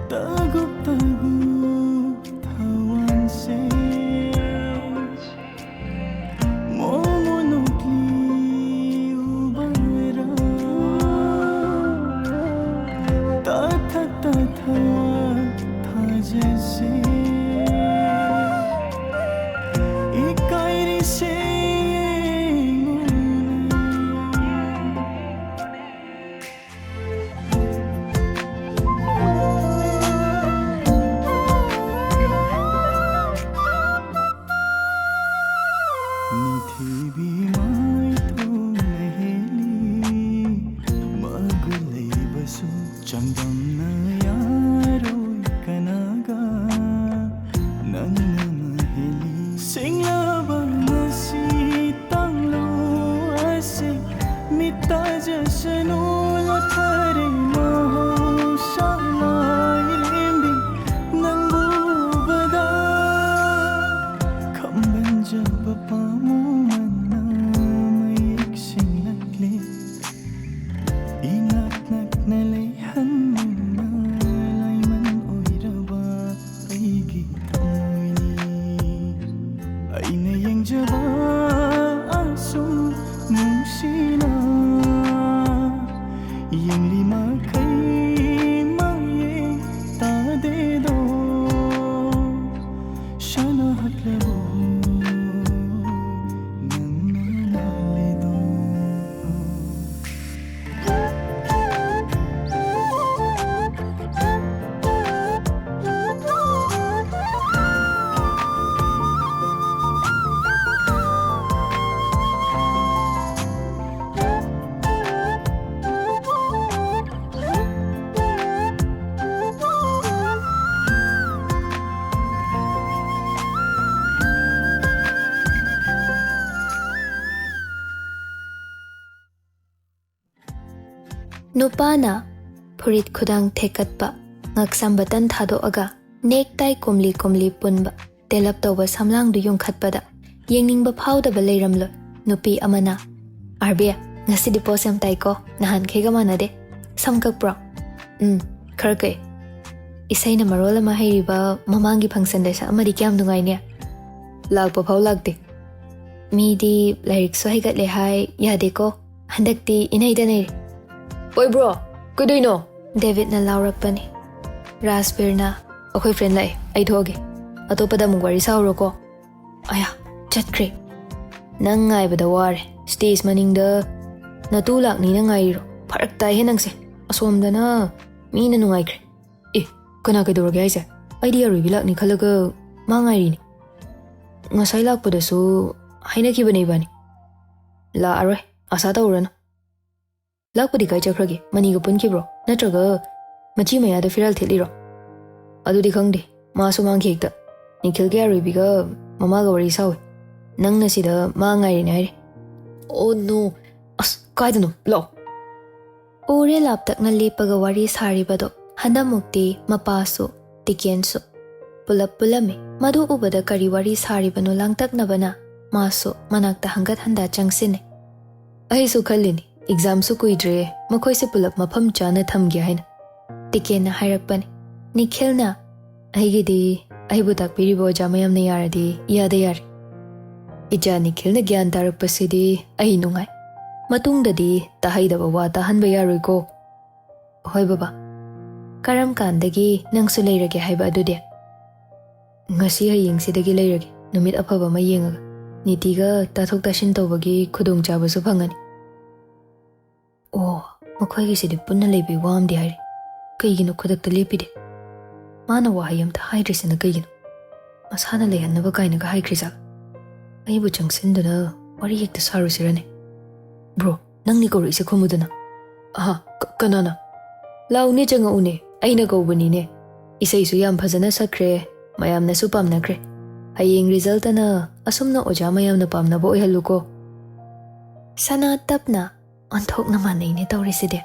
ꯇꯒꯨꯞ ꯇꯒꯨꯞ ꯊꯋꯥꯟꯁꯦ ꯃꯣꯃꯣ ꯅꯣꯛꯂꯤ ꯎꯕꯔꯥ꯫ ꯇꯊ ꯇꯊ ꯊꯥꯖꯁꯦ ꯏꯀꯥꯏꯔꯤꯁꯦ ꯌꯦꯡꯉꯨꯅꯦ꯫ ꯅꯤꯡꯊꯤꯕꯤ ꯃꯥꯏꯊꯣꯡꯅ ꯍꯦꯜꯂꯤ, ꯃꯒꯨꯟ ꯂꯩꯕꯁꯨ ꯆꯥꯡꯗꯝꯅ ꯌꯥꯔꯣꯏ ꯀꯅꯥꯒ ꯅꯪꯅ ꯃꯍꯦꯜꯂꯤ꯫ ꯁꯤꯡꯂꯕ ꯉꯁꯤ ꯇꯥꯡꯂꯨ ꯑꯁꯤ ꯃꯤꯠ ꯇꯥꯖꯁꯅꯨ ꯂꯣꯊꯔꯦ ꯃꯍꯧꯁꯥ ꯂꯥꯏꯔꯦꯝꯕꯤ ꯅꯪꯕꯨ ꯎꯕꯗ ꯈꯝꯕꯟꯖꯕ ꯄꯥꯝꯃꯨ ꯃꯟꯅ꯫ ꯅꯨꯄꯥꯅ ꯐꯨꯔꯤꯠ ꯈꯨꯗꯥꯡ ꯊꯦꯛꯀꯠꯄ, ꯉꯛꯁꯝ ꯕꯇꯟ ꯊꯥꯗꯣꯛꯑꯒ ꯅꯦꯛ ꯇꯥꯏ ꯀꯨꯝꯂꯤ ꯀꯨꯝꯂꯤ ꯄꯨꯟꯕ, ꯇꯦꯂꯞ ꯇꯧꯕ ꯁꯝꯂꯥꯡꯗꯨ ꯌꯨꯡꯈꯠꯄꯗ ꯌꯦꯡꯅꯤꯡꯕ ꯐꯥꯎꯗꯕ ꯂꯩꯔꯝꯂꯣꯏ꯫ ꯅꯨꯄꯤ ꯑꯃꯅ, "ꯑꯥꯔꯕꯤ, ꯉꯁꯤꯗꯤ ꯄꯣꯁ ꯌꯥꯝ ꯇꯥꯏꯀꯣ, ꯅꯍꯥꯟꯈꯩꯒ ꯃꯥꯟꯅꯗꯦ꯫ ꯁꯝ ꯀꯛꯄ꯭ꯔꯣ?" "ꯎꯝ, ꯈꯔ ꯀꯛꯑꯦ꯫ ꯏꯁꯩꯅ ꯃꯔꯣꯜ ꯑꯃ ꯍꯩꯔꯤꯕ, ꯃꯃꯥꯡꯒꯤ ꯐꯪꯁꯟꯗ ꯁꯛꯑꯝꯃꯗꯤ ꯀꯌꯥꯝ ꯅꯨꯡꯉꯥꯏꯅꯤ꯫ ꯂꯥꯛꯄ ꯐꯥꯎ ꯂꯥꯛꯇꯦ꯫ ꯃꯤꯗꯤ ꯂꯥꯏꯔꯤꯛꯁꯨ ꯍꯩꯒꯠꯂꯦ ꯍꯥꯏ, ꯌꯥꯗꯦꯀꯣ꯫ ꯍꯟꯗꯛꯇꯤ ꯏꯅꯩꯗ ꯅꯩꯔꯦ꯫ ꯑꯣꯏ ꯕ꯭ꯔꯣ, ꯀꯩꯗꯧꯏꯅꯣ?" ꯗꯦꯕꯤꯠꯅ ꯂꯥꯎꯔꯛꯄꯅꯤ꯫ ꯔꯥꯖꯕꯤꯔꯅ, "ꯑꯩꯈꯣꯏ ꯐ꯭ꯔꯦꯟ ꯂꯥꯛꯑꯦ, ꯑꯩ ꯊꯣꯛꯑꯒꯦ꯫ ꯑꯇꯣꯞꯄꯗ ꯑꯃꯨꯛ ꯋꯥꯔꯤ ꯁꯥꯍꯧꯔꯣꯀꯣ꯫" ꯑꯌꯥ, ꯆꯠꯈ꯭ꯔꯦ꯫ "ꯅꯪ ꯉꯥꯏꯕꯗ ꯋꯥꯔꯦ꯫ ꯁ꯭ꯇꯦꯖ ꯃꯅꯤꯡꯗ ꯅꯇꯨ ꯂꯥꯛꯅꯤꯅ ꯉꯥꯏꯔꯤꯔꯣ? ꯐꯔꯛ ꯇꯥꯏꯍꯦ ꯅꯪꯁꯦ꯫ ꯑꯁꯣꯝꯗꯅ ꯃꯤꯅ ꯅꯨꯡꯉꯥꯏꯈ꯭ꯔꯦ꯫ ꯑꯦ, ꯀꯅꯥ ꯀꯩꯗꯧꯔꯒꯦ ꯍꯥꯏꯁꯦ? ꯑꯩꯗꯤ ꯑꯔꯣꯏꯕꯤ ꯂꯥꯛꯅꯤ ꯈꯜꯂꯒ ꯃꯥ ꯉꯥꯏꯔꯤꯅꯤ꯫ ꯉꯁꯥꯏ ꯂꯥꯛꯄꯗꯁꯨ ꯍꯥꯏꯅꯈꯤꯕꯅꯦ ꯏꯕꯥꯅꯤ꯫ ꯂꯥꯛꯑꯔꯣꯏ, ꯑꯁꯥ ꯇꯧꯔꯅꯨ꯫" "ꯂꯥꯛꯄꯗꯤ ꯀꯥꯏ ꯆꯠꯈ꯭ꯔꯒꯦ? ꯃꯅꯤꯒ ꯄꯨꯟꯈꯤꯕ꯭ꯔꯣ? ꯅꯠꯇ꯭ꯔꯒ ꯃꯆꯤ ꯃꯌꯥꯗ ꯐꯤꯔꯥꯜ ꯊꯦꯠꯂꯤꯔꯣ?" "ꯑꯗꯨꯗꯤ ꯈꯪꯗꯦ꯫ ꯃꯥꯁꯨ ꯃꯥꯡꯈꯤ ꯍꯦꯛꯇ꯫ ꯅꯤꯈꯤꯜꯒꯤ ꯑꯔꯣꯏꯕꯤꯒ ꯃꯃꯥꯒ ꯋꯥꯔꯤ ꯁꯥꯎꯋꯦ꯫ ꯅꯪꯅ ꯁꯤꯗ ꯃꯥ ꯉꯥꯏꯔꯤꯅꯦ ꯍꯥꯏꯔꯤ꯫" "ꯑꯣ ꯅꯣ꯫ ꯑꯁ, ꯀꯥꯏꯗꯅꯣ? ꯂꯥꯛꯑꯣ꯫" ꯎꯔꯦ ꯂꯥꯞꯇꯛꯅ ꯂꯦꯞꯄꯒ ꯋꯥꯔꯤ ꯁꯥꯔꯤꯕꯗꯣ꯫ ꯍꯟꯗꯛꯃꯨꯛꯇꯤ ꯃꯄꯥꯁꯨ ꯇꯤꯀꯦꯟꯁꯨ ꯄꯨꯂꯞ ꯄꯨꯜꯂꯝꯃꯤ꯫ ꯃꯗꯨ ꯎꯕꯗ ꯀꯔꯤ ꯋꯥꯔꯤ ꯁꯥꯔꯤꯕꯅꯣ ꯂꯥꯡꯇꯛꯅꯕꯅ ꯃꯥꯁꯨ ꯃꯅꯥꯛꯇ ꯍꯪꯒꯠ ꯍꯟꯗ ꯆꯪꯁꯤꯟꯅꯩ꯫ "ꯑꯩꯁꯨ ꯈꯜꯂꯤꯅꯤ, ꯑꯦꯛꯖꯥꯝꯁꯨ ꯀꯨꯏꯗ꯭ꯔꯦ, ꯃꯈꯣꯏꯁꯦ ꯄꯨꯂꯞ ꯃꯐꯝ ꯆꯥꯅ ꯊꯝꯒꯦ ꯍꯥꯏꯅ꯫" ꯇꯤꯀꯦꯟꯅ ꯍꯥꯏꯔꯛꯄꯅꯤ꯫ ꯅꯤꯈꯤꯜꯅ, "ꯑꯩꯒꯤꯗꯤ ꯑꯩꯕꯨ ꯇꯥꯛꯄꯤꯔꯤꯕ ꯑꯣꯖꯥ ꯃꯌꯥꯝꯅ ꯌꯥꯔꯗꯤ ꯏꯌꯥꯗ ꯌꯥꯔꯦ꯫ ꯏꯆꯥ ꯅꯤꯈꯤꯜꯅ ꯒ꯭ꯌꯥꯟ ꯇꯥꯔꯛꯄꯁꯤꯗꯤ ꯑꯩ ꯅꯨꯡꯉꯥꯏ꯫ ꯃꯇꯨꯡꯗꯗꯤ ꯇꯥꯍꯩꯗꯕ ꯋꯥ ꯇꯥꯍꯟꯕ ꯌꯥꯔꯣꯏꯀꯣ꯫" "ꯍꯣꯏ ꯕꯕꯥ꯫ ꯀꯔꯝ ꯀꯥꯟꯗꯒꯤ ꯅꯪꯁꯨ ꯂꯩꯔꯒꯦ ꯍꯥꯏꯕ ꯑꯗꯨꯗꯤ?" "ꯉꯁꯤ ꯍꯌꯦꯡꯁꯤꯗꯒꯤ ꯂꯩꯔꯒꯦ, ꯅꯨꯃꯤꯠ ꯑꯐꯕ ꯑꯃ ꯌꯦꯡꯉꯒ꯫ ꯅꯤꯇꯤꯒ ꯇꯥꯊꯣꯛ ꯇꯥꯁꯤꯟ ꯇꯧꯕꯒꯤ ꯈꯨꯗꯣꯡꯆꯥꯕꯁꯨ ꯐꯪꯉꯅꯤ꯫" "ꯑꯣ, ꯃꯈꯣꯏꯒꯤꯁꯤꯗꯤ ꯄꯨꯟꯅ ꯂꯩꯕꯩ ꯋꯥ ꯑꯃꯗꯤ ꯍꯥꯏꯔꯤ꯫ ꯀꯩꯒꯤꯅꯣ ꯈꯨꯗꯛꯇ ꯂꯦꯞꯄꯤꯗꯤ? ꯃꯥꯅ ꯋꯥꯍꯩ ꯑꯝꯇ ꯍꯥꯏꯗ꯭ꯔꯤꯁꯤꯅ ꯀꯩꯒꯤꯅꯣ? ꯃꯁꯥꯅ ꯂꯩꯍꯟꯅꯕ ꯀꯥꯏꯅꯒ ꯍꯥꯏꯈ꯭ꯔꯤꯖꯥꯠꯂ? ꯑꯩꯕꯨ ꯆꯪꯁꯤꯟꯗꯨꯅ ꯋꯥꯔꯤ ꯍꯦꯛꯇ ꯁꯥꯔꯨꯁꯤꯔꯅꯦ? ꯕ꯭ꯔꯣ, ꯅꯪꯅꯤ ꯀꯧꯔꯛꯏꯁꯦ, ꯈꯨꯝꯃꯨꯗꯅ꯫" "ꯑꯍꯥ, ꯀ-, ꯀꯅꯥꯅ?" "ꯂꯥꯎꯅꯦ, ꯆꯪꯉꯛꯎꯅꯦ, ꯑꯩꯅ ꯀꯧꯕꯅꯤꯅꯦ꯫ ꯏꯁꯩꯁꯨ ꯌꯥꯝ ꯐꯖꯅ ꯁꯛꯈ꯭ꯔꯦ, ꯃꯌꯥꯝꯅꯁꯨ ꯄꯥꯝꯅꯈ꯭ꯔꯦ꯫ ꯍꯌꯦꯡ ꯔꯤꯖꯜꯇꯅ ꯑꯁꯨꯝꯅ ꯑꯣꯖꯥ ꯃꯌꯥꯝꯅ ꯄꯥꯝꯅꯕ ꯑꯣꯏꯍꯜꯂꯨꯀꯣ꯫" ꯁꯅꯥ ꯇꯞꯅ ꯑꯣꯟꯊꯣꯛꯅ ꯃꯥꯟꯅꯩꯅꯦ ꯇꯧꯔꯤꯁꯤꯗꯤ꯫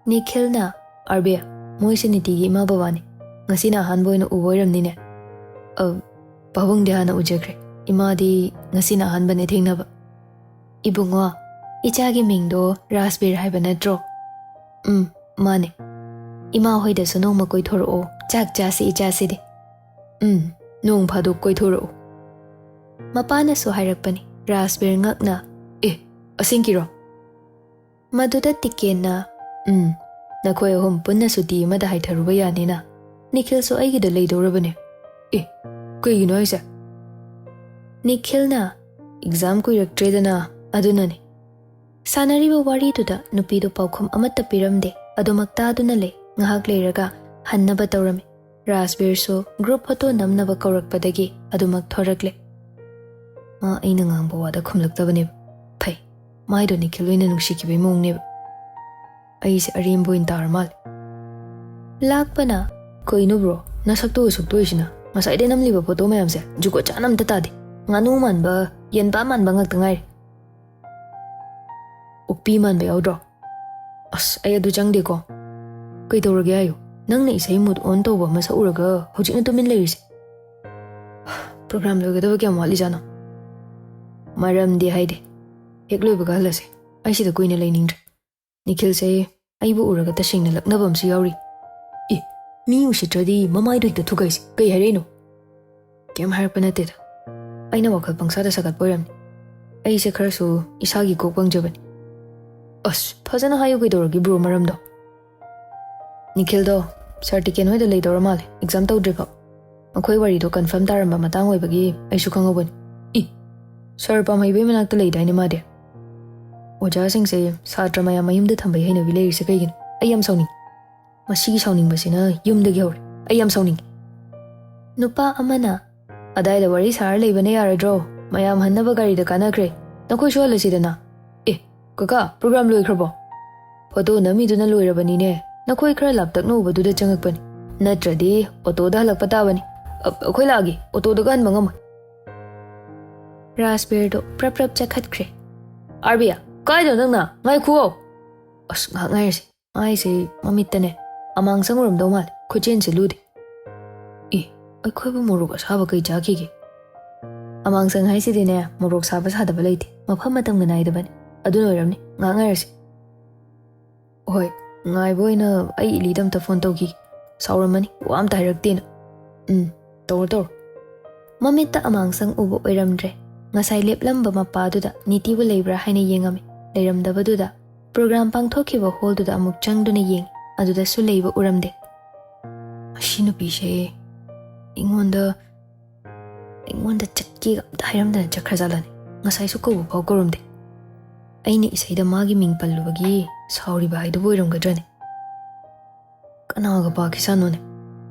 ꯅꯤꯈꯤꯜꯅ, "ꯑꯥꯔꯕꯤ, ꯃꯣꯏꯁꯦ ꯅꯤꯇꯤꯒꯤ ꯏꯃꯥ ꯕꯕꯥꯅꯤ꯫ ꯉꯁꯤꯅ ꯑꯍꯥꯟꯕ ꯑꯣꯏꯅ ꯎꯕ ꯑꯣꯏꯔꯝꯅꯤꯅꯦ?" "ꯑ, ꯄꯥꯕꯨꯡꯗꯤ ꯍꯥꯟꯅ ꯎꯖꯈ꯭ꯔꯦ꯫ ꯏꯃꯥꯗꯤ ꯉꯁꯤꯅ ꯑꯍꯥꯟꯕꯅꯦ ꯊꯦꯡꯅꯕ꯫" "ꯏꯕꯨꯡꯉꯣ, ꯏꯆꯥꯒꯤ ꯃꯤꯡꯗꯣ ꯔꯥꯖꯕꯤꯔ ꯍꯥꯏꯕ ꯅꯠꯇ꯭ꯔꯣ?" "ꯎꯝ, ꯃꯥꯅꯦ꯫ ꯏꯃꯥ ꯍꯣꯏꯗꯁꯨ ꯅꯣꯡꯃ ꯀꯣꯏꯊꯣꯔꯛꯑꯣ, ꯆꯥꯛ ꯆꯥꯁꯤ ꯏꯆꯥꯁꯤꯗꯤ꯫" "ꯎꯝ, ꯅꯣꯡ ꯐꯥꯗꯣꯛ ꯀꯣꯏꯊꯣꯔꯛꯑꯣ꯫" ꯃꯄꯥꯅꯁꯨ ꯍꯥꯏꯔꯛꯄꯅꯤ꯫ ꯔꯥꯖꯕꯤꯔ ꯉꯛꯅ, "ꯑꯦ, ꯑꯁꯦꯡꯀꯤꯔꯣ?" ꯃꯗꯨꯗ ꯇꯤꯀꯦꯟꯅ, "ꯎꯝ, ꯅꯈꯣꯏ ꯑꯍꯨꯝ ꯄꯨꯟꯅ ꯁꯨꯇꯤ ꯑꯃꯗ ꯍꯥꯏꯊꯔꯨꯕ ꯌꯥꯅꯤꯅ꯫ ꯅꯤꯈꯤꯜꯁꯨ ꯑꯩꯒꯤꯗ ꯂꯩꯗꯧꯔꯕꯅꯦ꯫" "ꯑꯦ, ꯀꯩꯒꯤꯅꯣ ꯍꯥꯏꯁꯦ?" ꯅꯤꯈꯤꯜꯅ, "ꯑꯦꯛꯖꯥꯝ ꯀꯨꯏꯔꯛꯇ꯭ꯔꯦꯗꯅ, ꯑꯗꯨꯅꯅꯦ꯫" ꯁꯥꯟꯅꯔꯤꯕ ꯋꯥꯔꯤꯗꯨꯗ ꯅꯨꯄꯤꯗꯨ ꯄꯥꯎꯈꯨꯝ ꯑꯃꯠꯇ ꯄꯤꯔꯝꯗꯦ꯫ ꯑꯗꯨꯃꯛ ꯇꯥꯗꯨꯅ ꯂꯩ꯫ ꯉꯥꯏꯍꯥꯛ ꯂꯩꯔꯒ ꯍꯟꯅꯕ ꯇꯧꯔꯝꯃꯤ꯫ ꯔꯥꯖꯕꯤꯔꯁꯨ ꯒ꯭ꯔꯨꯞ ꯐꯣꯇꯣ ꯅꯝꯅꯕ ꯀꯧꯔꯛꯄꯗꯒꯤ ꯑꯗꯨꯃꯛ ꯊꯣꯔꯛꯂꯦ꯫ ꯃꯥ ꯑꯩꯅ ꯉꯥꯡꯕ ꯋꯥꯗ ꯈꯨꯝꯂꯛꯇꯕꯅꯦꯕ꯫ ꯐꯩ, ꯃꯥꯏꯗꯣ ꯅꯤꯈꯤꯜ ꯑꯣꯏꯅ ꯅꯨꯡꯁꯤꯈꯤꯕꯩ ꯃꯑꯣꯡꯅꯦꯕ꯫ ꯑꯩꯁꯦ ꯑꯔꯦꯝꯕ ꯑꯣꯏꯅ ꯇꯥꯔ ꯃꯥꯜꯂꯦ꯫ ꯂꯥꯛꯄꯅ, "ꯀꯩꯅꯣ ꯕ꯭ꯔꯣ, ꯅꯁꯛꯇꯨꯒ ꯁꯨꯛꯇꯣꯛꯏꯁꯤꯅ? ꯉꯁꯥꯏꯗꯩ ꯅꯝꯂꯤꯕ ꯐꯣꯇꯣ ꯃꯌꯥꯝꯁꯦ ꯖꯨꯒꯣꯠ ꯆꯥꯅ ꯑꯝꯇ ꯇꯥꯗꯦ꯫ ꯉꯥꯅꯨ ꯃꯥꯟꯕ, ꯌꯦꯟꯕꯥ ꯃꯥꯟꯕ ꯉꯥꯛꯇ ꯉꯥꯏꯔꯦ꯫ ꯑꯣꯛꯄꯤ ꯃꯥꯟꯕ ꯌꯥꯎꯗ꯭ꯔꯣ? ꯑꯁ, ꯑꯩ ꯑꯗꯨ ꯆꯪꯗꯦꯀꯣ꯫" "ꯀꯩꯗꯧꯔꯒꯦ ꯍꯥꯏꯌꯨ? ꯅꯪꯅ ꯏꯁꯩ ꯃꯨꯠ ꯑꯣꯟ ꯇꯧꯕ ꯑꯃ ꯁꯛꯎꯔꯒ ꯍꯧꯖꯤꯛꯅ ꯇꯨꯃꯤꯟ ꯂꯩꯔꯤꯁꯦ?" "ꯄ꯭ꯔꯣꯒ꯭ꯔꯥꯝ ꯂꯣꯏꯒꯗꯕ ꯀꯌꯥꯝ ꯋꯥꯠꯂꯤꯖꯥꯠꯅꯣ?" "ꯃꯔꯝꯗꯤ ꯍꯥꯏꯗꯦ꯫ ꯍꯦꯛ ꯂꯣꯏꯕꯒ ꯍꯜꯂꯁꯦ꯫ ꯑꯩ ꯁꯤꯗ ꯀꯨꯏꯅ ꯂꯩꯅꯤꯡꯗ꯭ꯔꯦ꯫" ꯅꯤꯈꯤꯜꯁꯦ ꯑꯩꯕꯨ ꯎꯔꯒ ꯇꯁꯦꯡꯅ ꯂꯛꯅꯕ ꯑꯃꯁꯨ ꯌꯥꯎꯔꯤ꯫ "ꯑꯦ, ꯃꯤ ꯎꯁꯤꯠꯇ꯭ꯔꯗꯤ ꯃꯃꯥꯏꯗꯣ ꯍꯦꯛꯇ ꯊꯨꯒꯥꯏꯁꯦ꯫ ꯀꯩ ꯍꯥꯏꯔꯛꯏꯅꯣ?" "ꯀꯩꯝ ꯍꯥꯏꯔꯛꯄ ꯅꯠꯇꯦꯗ꯫ ꯑꯩꯅ ꯋꯥꯈꯜ ꯄꯪꯁꯥꯗ ꯁꯥꯒꯠꯄ ꯑꯣꯏꯔꯝꯅꯤ꯫ ꯑꯩꯁꯦ ꯈꯔꯁꯨ ꯏꯁꯥꯒꯤ ꯀꯣꯛ ꯄꯪꯖꯕꯅꯤ꯫" "ꯑꯁ, ꯐꯖꯅ ꯍꯥꯏꯌꯨ ꯀꯩꯗꯧꯔꯒꯦ ꯕ꯭ꯔꯣ ꯃꯔꯝꯗꯣ?" "ꯅꯤꯈꯤꯜꯗꯣ ꯁꯥꯔ ꯇꯤꯀꯦꯟ ꯍꯣꯏꯗ ꯂꯩꯗꯧꯔ ꯃꯥꯜꯂꯦ, ꯑꯦꯛꯖꯥꯝ ꯇꯧꯗ꯭ꯔꯤꯐꯥꯎ꯫ ꯃꯈꯣꯏ ꯋꯥꯔꯤꯗꯣ ꯀꯟꯐꯥꯔꯝ ꯇꯥꯔꯝꯕ ꯃꯇꯥꯡ ꯑꯣꯏꯕꯒꯤ ꯑꯩꯁꯨ ꯈꯪꯍꯧꯕꯅꯤ꯫" "ꯏ, ꯁꯥꯔ ꯄꯥꯝꯍꯩꯕꯩ ꯃꯅꯥꯛꯇ ꯂꯩꯗꯥꯏꯅꯦ ꯃꯥꯗꯤ?" "ꯑꯣꯖꯥꯁꯤꯡꯁꯦ ꯁꯥꯇ꯭ꯔ ꯃꯌꯥꯝ ꯃꯌꯨꯝꯗ ꯊꯝꯕꯩ ꯍꯩꯅꯕꯤ ꯂꯩꯔꯤꯁꯦ ꯀꯩꯒꯤꯅꯣ? ꯑꯩ ꯌꯥꯝ ꯁꯥꯎꯅꯤꯡꯉꯤ꯫ ꯃꯁꯤꯒꯤ ꯁꯥꯎꯅꯤꯡꯕꯁꯤꯅ ꯌꯨꯝꯗꯒꯤ ꯍꯧꯔꯦ꯫ ꯑꯩ ꯌꯥꯝ ꯁꯥꯎꯅꯤꯡꯉꯤ꯫" ꯅꯨꯄꯥ ꯑꯃꯅ, "ꯑꯗꯥꯏꯗ ꯋꯥꯔꯤ ꯁꯥꯔ ꯂꯩꯕꯅ ꯌꯥꯔꯣꯏꯗ꯭ꯔꯣ? ꯃꯌꯥꯝ ꯍꯟꯅꯕ ꯒꯥꯔꯤꯗ ꯀꯥꯟꯅꯈ꯭ꯔꯦ꯫ ꯅꯈꯣꯏꯁꯨ ꯍꯜꯂꯁꯤꯗꯅ꯫" "ꯑꯦ, ꯀꯀꯥ, ꯄ꯭ꯔꯣꯒ꯭ꯔꯥꯝ ꯂꯣꯏꯈ꯭ꯔꯕꯣ?" "ꯐꯣꯇꯣ ꯅꯝꯃꯤꯗꯨꯅ ꯂꯣꯏꯔꯕꯅꯤꯅꯦ꯫ ꯅꯈꯣꯏ ꯈꯔ ꯂꯥꯞꯇꯛꯅ ꯎꯕꯗꯨꯗ ꯆꯪꯉꯛꯄꯅꯤ꯫ ꯅꯠꯇ꯭ꯔꯗꯤ ꯑꯣꯇꯣꯗ ꯍꯜꯂꯛꯄ ꯇꯥꯕꯅꯤ꯫ ꯑ, ꯑꯩꯈꯣꯏ ꯂꯥꯛꯑꯒꯦ꯫ ꯑꯣꯇꯣꯗꯒ ꯍꯟꯕ ꯉꯝꯃꯣꯏ꯫" ꯔꯥꯖꯕꯤꯔꯗꯣ ꯄ꯭ꯔꯞ ꯄ꯭ꯔꯞ ꯆꯠꯈꯠꯈ꯭ꯔꯦ꯫ "ꯑꯥꯔꯕꯤꯌꯥ, ꯀꯥꯏꯗꯅꯣ ꯅꯪꯅ? ꯉꯥꯏꯈꯨꯑꯣ!" "ꯑꯁ, ꯉꯥꯏꯍꯥꯛ ꯉꯥꯏꯔꯁꯤ꯫" ꯃꯥꯏꯁꯦ ꯃꯃꯤꯠꯇꯅꯦ ꯑꯃꯥꯡ ꯆꯪꯉꯨꯔꯝꯗꯧ ꯃꯥꯜꯂꯦ, ꯈꯨꯆꯦꯟꯁꯦ ꯂꯨꯗꯦ꯫ ꯏ, ꯑꯩꯈꯣꯏꯕꯨ ꯃꯣꯔꯣꯛ ꯑꯁꯥꯕ ꯀꯩ ꯆꯥꯈꯤꯒꯦ? ꯑꯃꯥꯡ ꯆꯪ ꯍꯥꯏꯁꯤꯗꯤꯅꯦ, ꯃꯣꯔꯣꯛ ꯁꯥꯕ ꯁꯥꯗꯕ ꯂꯩꯇꯦ, ꯃꯐꯝ ꯃꯇꯝꯒ ꯅꯥꯏꯗꯕꯅꯤ꯫ ꯑꯗꯨꯅ ꯑꯣꯏꯔꯝꯅꯤ, ꯉꯥꯏꯍꯥꯛ ꯉꯥꯏꯔꯁꯤ꯫ ꯍꯣꯏ, ꯉꯥꯏꯕ ꯑꯣꯏꯅ ꯑꯩ ꯏꯂꯤꯗ ꯑꯝꯇ ꯐꯣꯟ ꯇꯧꯈꯤꯒꯦ꯫ ꯁꯥꯎꯔꯝꯃꯅꯤ, ꯋꯥ ꯑꯝꯇ ꯍꯥꯏꯔꯛꯇꯦꯅ꯫ ꯎꯝ, ꯇꯧꯔꯣ ꯇꯧꯔꯣ꯫ ꯃꯃꯤꯠꯇ ꯑꯃꯥꯡꯁꯪ ꯎꯕ ꯑꯣꯏꯔꯝꯗ꯭ꯔꯦ꯫ ꯉꯁꯥꯏ ꯂꯦꯞꯂꯝꯕ ꯃꯄꯥꯗꯨꯗ ꯅꯤꯇꯤꯕꯨ ꯂꯩꯕ꯭ꯔꯥ ꯍꯥꯏꯅ ꯌꯦꯡꯉꯝꯃꯤ꯫ ꯂꯩꯔꯝꯗꯕꯗꯨꯗ ꯄ꯭ꯔꯣꯒ꯭ꯔꯥꯝ ꯄꯥꯡꯊꯣꯛꯈꯤꯕ ꯍꯣꯜꯗꯨꯗ ꯑꯃꯨꯛ ꯆꯪꯗꯨꯅ ꯌꯦꯡꯉꯤ꯫ ꯑꯗꯨꯗꯁꯨ ꯂꯩꯕ ꯎꯔꯝꯗꯦ꯫ ꯃꯁꯤ ꯅꯨꯄꯤꯁꯦ ꯑꯩꯉꯣꯟꯗ, ꯑꯩꯉꯣꯟꯗ ꯆꯠꯀꯦꯒ ꯑꯝꯇ ꯍꯥꯏꯔꯝꯗꯅ ꯆꯠꯈ꯭ꯔꯖꯥꯠꯂꯅꯦ? ꯉꯁꯥꯏꯁꯨ ꯀꯧꯕ ꯐꯥꯎ ꯀꯧꯔꯝꯗꯦ꯫ ꯑꯩꯅ ꯏꯁꯩꯗ ꯃꯥꯒꯤ ꯃꯤꯡ ꯄꯜꯂꯨꯕꯒꯤ ꯁꯥꯎꯔꯤꯕ ꯍꯥꯏꯗꯨꯕꯨ ꯑꯣꯏꯔꯝꯒꯗ꯭ꯔꯅꯦ? ꯀꯅꯥꯒ ꯄꯥꯈꯤꯁꯥꯅꯣꯅꯦ?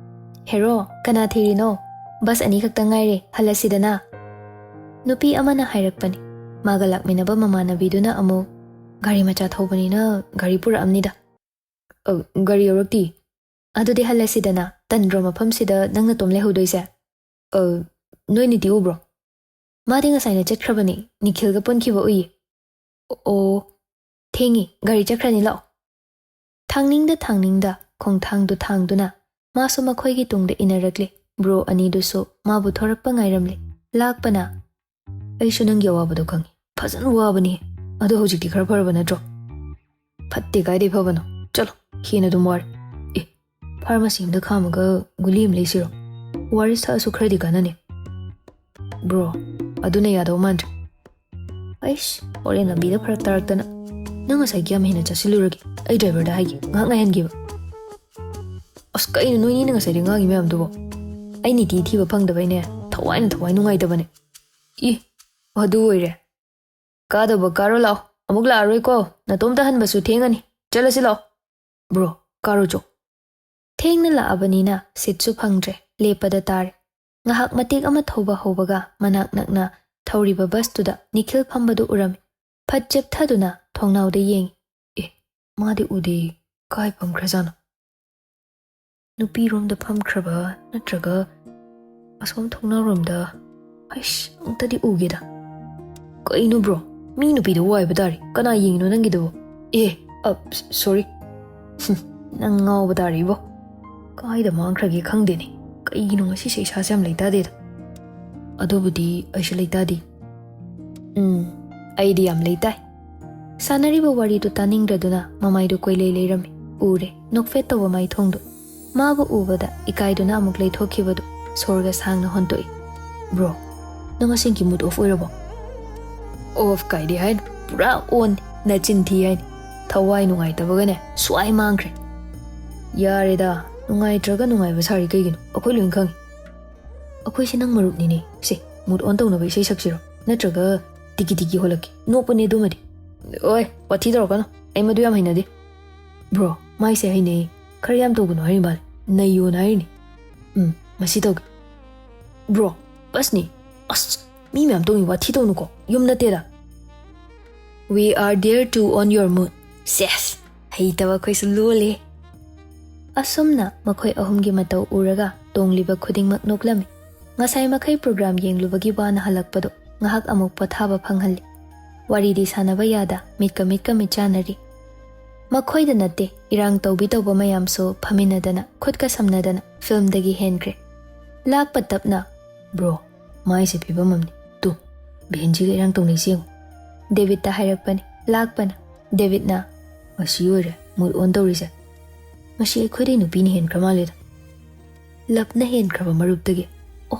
ꯍꯦꯔꯣ, ꯀꯅꯥ ꯊꯤꯔꯤꯅꯣ? ꯕꯁ ꯑꯅꯤꯈꯛꯇ ꯉꯥꯏꯔꯦ, ꯍꯜꯂꯁꯤꯗꯅ꯫ ꯅꯨꯄꯤ ꯑꯃꯅ ꯍꯥꯏꯔꯛꯄꯅꯤ꯫ ꯃꯥꯒ ꯂꯥꯛꯃꯤꯟꯅꯕ ꯃꯃꯥꯟꯅꯕꯤꯗꯨꯅ ꯑꯃꯨꯛ, "ꯒꯥꯔꯤ ꯃꯆꯥ ꯊꯧꯕꯅꯤꯅ ꯒꯥꯔꯤ ꯄꯨꯔꯛꯑꯝꯅꯤꯗ"꯫ "ꯑ, ꯒꯥꯔꯤ ꯌꯧꯔꯛꯇꯤ"꯫ "ꯑꯗꯨꯗꯤ ꯍꯜꯂꯁꯤꯗꯅ, ꯇꯟꯗ꯭ꯔꯣ ꯃꯐꯝꯁꯤꯗ ꯅꯪ ꯅꯇꯣꯝ ꯂꯩꯍꯧꯗꯣꯏꯁꯦ?" "ꯑ, ꯅꯣꯏ ꯅꯤꯇꯤ ꯎꯕ꯭ꯔꯣ?" "ꯃꯥꯗꯤ ꯉꯁꯥꯏꯅ ꯆꯠꯈ꯭ꯔꯕꯅꯤ, ꯅꯤꯈꯤꯜꯒ ꯄꯨꯟꯈꯤꯕ ꯎꯏ"꯫ "ꯑꯣ, ꯊꯦꯡꯉꯤ, ꯒꯥꯔꯤ ꯆꯠꯈ꯭ꯔꯅꯤ, ꯂꯥꯛꯑꯣ"꯫ ꯊꯥꯡꯅꯤꯡꯗ ꯊꯥꯡꯅꯤꯡꯗ ꯈꯣꯡꯊꯥꯡꯗꯨ ꯊꯥꯡꯗꯨꯅ ꯃꯥꯁꯨ ꯃꯈꯣꯏꯒꯤ ꯇꯨꯡꯗ ꯏꯟꯅꯔꯛꯂꯦ꯫ ꯕ꯭ꯔꯣ ꯑꯅꯤꯗꯨꯁꯨ ꯃꯥꯕꯨ ꯊꯣꯔꯛꯄ ꯉꯥꯏꯔꯝꯂꯦ꯫ ꯂꯥꯛꯄꯅ, "ꯑꯩꯁꯨ ꯅꯪꯒꯤ ꯑꯋꯥꯕꯗꯣ ꯈꯪꯉꯤ, ꯐꯖꯅ ꯋꯥꯕꯅꯤ꯫ ꯑꯗꯣ ꯍꯧꯖꯤꯛꯇꯤ ꯈꯔ ꯐꯔꯕ ꯅꯠꯇ꯭ꯔꯣ?" "ꯐꯠꯇꯦ, ꯀꯥꯏꯗꯩ ꯐꯕꯅꯣ? ꯆꯠꯂꯣ, ꯍꯦꯟꯅ ꯑꯗꯨꯝ ꯋꯥꯔꯦ꯫ ꯑꯦ, ꯐꯥꯔꯃꯥꯁꯤ ꯑꯝꯗ ꯈꯥꯝꯃꯒ ꯒꯨꯂꯤ ꯑꯃ ꯂꯩꯁꯤꯔꯣ? ꯑꯣ ꯑꯥꯔ ꯑꯦꯁ ꯊꯛꯑꯁꯨ ꯈꯔꯗꯤ ꯀꯥꯟꯅꯅꯤ"꯫ "ꯕ꯭ꯔꯣ, ꯑꯗꯨꯅ ꯌꯥꯗꯧ ꯃꯥꯟꯗ꯭ꯔꯦ"꯫ "ꯑꯩꯁ, ꯍꯣꯔꯦꯟ ꯂꯝꯕꯤꯗ ꯐꯔꯛ ꯇꯥꯔꯛꯇꯅ"꯫ "ꯅꯪ ꯉꯁꯥꯏ ꯀꯌꯥꯝ ꯍꯦꯟꯅ ꯆꯥꯁꯤꯜꯂꯨꯔꯒꯦ? ꯑꯩ ꯗ꯭ꯔꯥꯏꯚꯔꯗ ꯍꯥꯏꯒꯦ, ꯉꯥꯏꯍꯥꯛ ꯉꯥꯏꯍꯟꯒꯦꯕ"꯫ "ꯑꯁ, ꯀꯩꯅꯣ ꯅꯣꯏꯅꯤꯅ ꯉꯁꯥꯏꯗꯩ ꯉꯥꯡꯉꯤ ꯃꯌꯥꯝꯗꯨꯕꯣ? ꯑꯩ ꯅꯤꯇꯤ ꯊꯤꯕ ꯐꯪꯗꯕꯩꯅꯦ, ꯊꯋꯥꯏꯅ ꯊꯋꯥꯏ ꯅꯨꯡꯉꯥꯏꯇꯕꯅꯦ"꯫ "ꯏ, ꯑꯗꯨ ꯑꯣꯏꯔꯦ? ꯀꯥꯗꯧꯕ ꯀꯥꯔꯣ ꯂꯥꯛꯑꯣ, ꯑꯃꯨꯛ ꯂꯥꯛꯑꯔꯣꯏꯀꯣ, ꯅꯇꯣꯝꯇ ꯍꯟꯕꯁꯨ ꯊꯦꯡꯉꯅꯤ꯫ ꯆꯠꯂꯁꯤ ꯂꯥꯛꯑꯣ"꯫ "ꯕ꯭ꯔꯣ, ꯀꯥꯔꯣ ꯆꯣ"꯫ ꯊꯦꯡꯅ ꯂꯥꯛꯑꯕꯅꯤꯅ ꯁꯤꯠꯁꯨ ꯐꯪꯗ꯭ꯔꯦ, ꯂꯦꯞꯄꯗ ꯇꯥꯔꯦ꯫ ꯉꯥꯏꯍꯥꯛ ꯃꯇꯦꯛ ꯑꯃ ꯊꯧꯕ ꯍꯧꯕꯒ ꯃꯅꯥꯛ ꯅꯛꯅ ꯊꯧꯔꯤꯕ ꯕꯁꯇꯨꯗ ꯅꯤꯈꯤꯜ ꯐꯝꯕꯗꯨ ꯎꯔꯝꯃꯤ꯫ ꯐꯠ ꯆꯦꯞꯊꯗꯨꯅ ꯊꯣꯡꯅꯥꯎꯗ ꯌꯦꯡꯉꯤ꯫ "ꯑꯦ, ꯃꯥꯗꯤ ꯎꯗꯦ, ꯀꯥꯏ ꯐꯝꯈ꯭ꯔꯖꯥꯠꯅꯣ? ꯅꯨꯄꯤꯔꯣꯝꯗ ꯐꯝꯈ꯭ꯔꯕ ꯅꯠꯇ꯭ꯔꯒ ꯑꯁꯣꯝ ꯊꯣꯡꯅꯥꯎꯔꯣꯝꯗ? ꯑꯩꯁ, ꯑꯝꯇꯗꯤ ꯎꯒꯦꯗ"꯫ "ꯀꯩꯅꯣ ꯕ꯭ꯔꯣ? ꯃꯤ ꯅꯨꯄꯤꯗ ꯋꯥꯏꯕ ꯇꯥꯔꯦ꯫ ꯀꯅꯥ ꯌꯦꯡꯉꯤꯅꯣ ꯅꯪꯒꯤꯗꯨꯕꯣ? ꯑꯦ, ꯑ, ꯁ-, ꯁꯣꯔꯤ"꯫ ꯍꯨꯝ, ꯅꯪ ꯉꯥꯎꯕ ꯇꯥꯔꯤꯕꯣ? ꯀꯥꯏꯗ ꯃꯥꯡꯈ꯭ꯔꯒꯦ ꯈꯪꯗꯦꯅꯦ꯫ ꯀꯩꯒꯤꯅꯣ ꯉꯁꯤꯁꯦ ꯏꯁꯥꯁꯦ ꯌꯥꯝ ꯂꯩꯇꯥꯗꯦꯗ? ꯑꯗꯨꯕꯨꯗꯤ ꯑꯩꯁꯨ ꯂꯩꯇꯥꯗꯦ꯫ ꯎꯝ, ꯑꯩꯗꯤ ꯌꯥꯝ ꯂꯩꯇꯥꯏ꯫ ꯁꯥꯟꯅꯔꯤꯕ ꯋꯥꯔꯤꯗꯨ ꯇꯥꯅꯤꯡꯗ꯭ꯔꯗꯨꯅ ꯃꯃꯥꯏꯗꯨ ꯀꯣꯏꯂꯩ ꯂꯩꯔꯝꯃꯤ꯫ ꯎꯔꯦ, ꯅꯣꯛꯐꯦꯠ ꯇꯧꯕ ꯃꯥꯏꯊꯣꯡꯗꯣ꯫ ꯃꯥꯕꯨ ꯎꯕꯗ ꯏꯀꯥꯏꯗꯨꯅ ꯑꯃꯨꯛ ꯂꯩꯊꯣꯛꯈꯤꯕꯗꯨ ꯁꯣꯔꯒ ꯁꯥꯡꯅ ꯍꯣꯟꯇꯣꯛꯏ꯫ "ꯕ꯭ꯔꯣ, ꯅꯪ ꯑꯁꯦꯡꯀꯤ ꯃꯨꯠ ꯑꯣꯐ ꯑꯣꯏꯔꯕꯣ?" "ꯑꯣꯐ ꯀꯥꯏꯗꯤ ꯍꯥꯏꯅꯣ, ꯄꯨꯔꯥ ꯑꯣꯟ꯫ ꯅꯆꯤꯟ ꯊꯤ ꯍꯥꯏꯅꯤ꯫ ꯊꯋꯥꯏ ꯅꯨꯡꯉꯥꯏꯇꯕꯒꯅꯦ ꯁ꯭ꯋꯥꯏ ꯃꯥꯡꯈ꯭ꯔꯦ꯫" "ꯌꯥꯔꯦꯗ, ꯅꯨꯡꯉꯥꯏꯇ꯭ꯔꯒ ꯅꯨꯡꯉꯥꯏꯕ ꯁꯥꯔꯤ ꯀꯩꯒꯤꯅꯣ? ꯑꯩꯈꯣꯏ ꯂꯣꯏ ꯈꯪꯉꯤ꯫ ꯑꯩꯈꯣꯏꯁꯦ ꯅꯪ ꯃꯔꯨꯞꯅꯤꯅꯦ꯫ ꯁꯦ, ꯃꯨꯠ ꯑꯣꯟ ꯇꯧꯅꯕ ꯏꯁꯩ ꯁꯛꯁꯤꯔꯣ? ꯅꯠꯇ꯭ꯔꯒ ꯇꯤꯀꯤ ꯇꯤꯀꯤ ꯍꯣꯜꯂꯛꯀꯦ? ꯅꯣꯛꯄꯅꯦ ꯑꯗꯨꯃꯗꯤ꯫" "ꯑꯣꯏ, ꯋꯥꯊꯤ ꯇꯧꯔꯛꯀꯅꯨ꯫ ꯑꯩ ꯃꯗꯨ ꯌꯥꯝ ꯍꯩꯅꯗꯦ꯫" "ꯕ꯭ꯔꯣ, ꯃꯥꯏꯁꯦ ꯍꯩꯅꯩ꯫ ꯈꯔ ꯌꯥꯝ ꯇꯧꯒꯅꯨ ꯍꯥꯏꯔꯤꯕ ꯃꯥꯜꯂꯦ꯫ ꯅꯩꯌꯣꯅ ꯍꯥꯏꯔꯤꯅꯤ꯫" "ꯎꯝ, ꯃꯁꯤ ꯇꯧꯒꯦ꯫" "ꯕ꯭ꯔꯣ, ꯕꯁꯅꯤ꯫" "ꯑꯁ, ꯃꯤ ꯃꯌꯥꯝ ꯇꯣꯡꯉꯤ, ꯋꯥꯊꯤ ꯇꯧꯅꯨꯀꯣ꯫ ꯌꯨꯝ ꯅꯠꯇꯦꯗ꯫" "We are there to on your mood." ꯁꯦꯁ, ꯍꯩꯇꯕ ꯑꯩꯈꯣꯏꯁꯨ ꯂꯣꯜꯂꯦ꯫ ꯑꯁꯨꯝꯅ ꯃꯈꯣꯏ ꯑꯍꯨꯝꯒꯤ ꯃꯇꯧ ꯎꯔꯒ ꯇꯣꯡꯂꯤꯕ ꯈꯨꯗꯤꯡꯃꯛ ꯅꯣꯛꯂꯝꯃꯤ꯫ ꯉꯁꯥꯏ ꯃꯈꯩ ꯄ꯭ꯔꯣꯒ꯭ꯔꯥꯝ ꯌꯦꯡꯂꯨꯕꯒꯤ ꯋꯥꯅ ꯍꯜꯂꯛꯄꯗꯣ ꯉꯥꯏꯍꯥꯛ ꯑꯃꯨꯛ ꯄꯣꯊꯥꯕ ꯐꯪꯍꯜꯂꯤ꯫ ꯋꯥꯔꯤꯗꯤ ꯁꯥꯟꯅꯕ ꯌꯥꯗ ꯃꯤꯠꯀ ꯃꯤꯠꯀ ꯃꯤꯠ ꯆꯥꯟꯅꯔꯤ꯫ ꯃꯈꯣꯏꯗ ꯅꯠꯇꯦ, ꯏꯔꯥꯡ ꯇꯧꯕꯤ ꯇꯧꯕ ꯃꯌꯥꯝꯁꯨ ꯐꯝꯃꯤꯟꯅꯗꯅ ꯈꯨꯠꯀ ꯁꯝꯅꯗꯅ ꯐꯤꯜꯝꯗꯒꯤ ꯍꯦꯟꯈ꯭ꯔꯦ꯫ ꯂꯥꯛꯄ ꯇꯞꯅ, "ꯕ꯭ꯔꯣ, ꯃꯥꯏꯁꯦ ꯐꯤꯕꯝ ꯑꯃꯅꯤ꯫ ꯇꯨ, ꯚꯦꯟꯖꯤꯒ ꯏꯔꯥꯡ ꯇꯧꯅꯩꯁꯤ ꯌꯦꯡꯉꯨ꯫" ꯗꯦꯕꯤꯠꯇ ꯍꯥꯏꯔꯛꯄꯅꯤ꯫ ꯂꯥꯛꯄꯅ꯫ ꯗꯦꯕꯤꯠꯅ, "ꯃꯁꯤ ꯑꯣꯏꯔꯦ ꯃꯨꯠ ꯑꯣꯟ ꯇꯧꯔꯤꯁꯦ꯫ ꯃꯁꯤ ꯑꯩꯈꯣꯏꯗꯩ ꯅꯨꯄꯤꯅ ꯍꯦꯟꯈ꯭ꯔ ꯃꯥꯜꯂꯦꯗ꯫ ꯂꯞꯅ ꯍꯦꯟꯈ꯭ꯔꯕ ꯃꯔꯨꯞꯇꯒꯤ꯫ ꯑꯣ,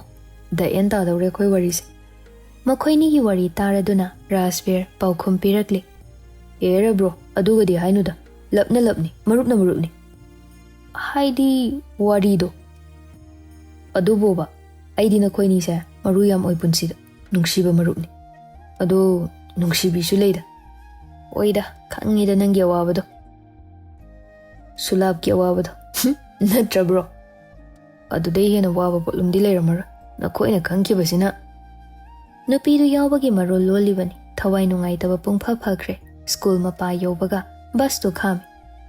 ꯗ ꯑꯦꯟ ꯇꯥꯗꯧꯔꯦ ꯑꯩꯈꯣꯏ ꯋꯥꯔꯤꯁꯦ꯫" ꯃꯈꯣꯏꯅꯤꯒꯤ ꯋꯥꯔꯤ ꯇꯥꯔꯗꯨꯅ ꯔꯥꯖꯕꯤꯔ ꯄꯥꯎꯈꯨꯝ ꯄꯤꯔꯛꯂꯤ꯫ "ꯑꯦꯔ ꯕ꯭ꯔꯣ, ꯑꯗꯨꯒꯗꯤ ꯍꯥꯏꯅꯨꯗ꯫ ꯂꯞꯅ ꯂꯞꯅꯤ, ꯃꯔꯨꯞꯅ ꯃꯔꯨꯞꯅꯤ꯫ ꯍꯥꯏꯗꯤ ꯋꯥꯔꯤꯗꯣ꯫ ꯑꯗꯨꯕꯣꯕ, ꯑꯩꯗꯤ ꯅꯈꯣꯏꯅꯤꯁꯦ ꯃꯔꯨ ꯌꯥꯝ ꯑꯣꯏ ꯄꯨꯟꯁꯤꯗ꯫ ꯅꯨꯡꯁꯤꯕ ꯃꯔꯨꯞꯅꯤ꯫ ꯑꯗꯣ ꯅꯨꯡꯁꯤꯕꯤꯁꯨ ꯂꯩꯗ꯫" "ꯑꯣꯏꯗ, ꯈꯪꯉꯤꯗ ꯅꯪꯒꯤ ꯑꯋꯥꯕꯗꯣ꯫ ꯁꯨꯂꯥꯞꯀꯤ ꯑꯋꯥꯕꯗꯣ꯫" "ꯅꯠꯇ꯭ꯔ ꯕ꯭ꯔꯣ? ꯑꯗꯨꯗꯩ ꯍꯦꯟꯅ ꯋꯥꯕ ꯄꯣꯠꯂꯨꯝꯗꯤ ꯂꯩꯔꯝꯃꯔꯣꯏ꯫ ꯅꯈꯣꯏꯅ ꯈꯪꯈꯤꯕꯁꯤꯅ꯫" ꯅꯨꯄꯤꯗꯨ ꯌꯥꯎꯕꯒꯤ ꯃꯔꯣꯜ ꯂꯣꯜꯂꯤꯕꯅꯤ꯫ ꯊꯋꯥꯏ ꯅꯨꯡꯉꯥꯏꯇꯕ ꯄꯨꯡꯐ ꯐꯈ꯭ꯔꯦ꯫ ꯁ꯭ꯀꯨꯜ ꯃꯄꯥ ꯌꯧꯕꯒ ꯕꯁꯇꯨ ꯈꯥꯝꯃꯤ꯫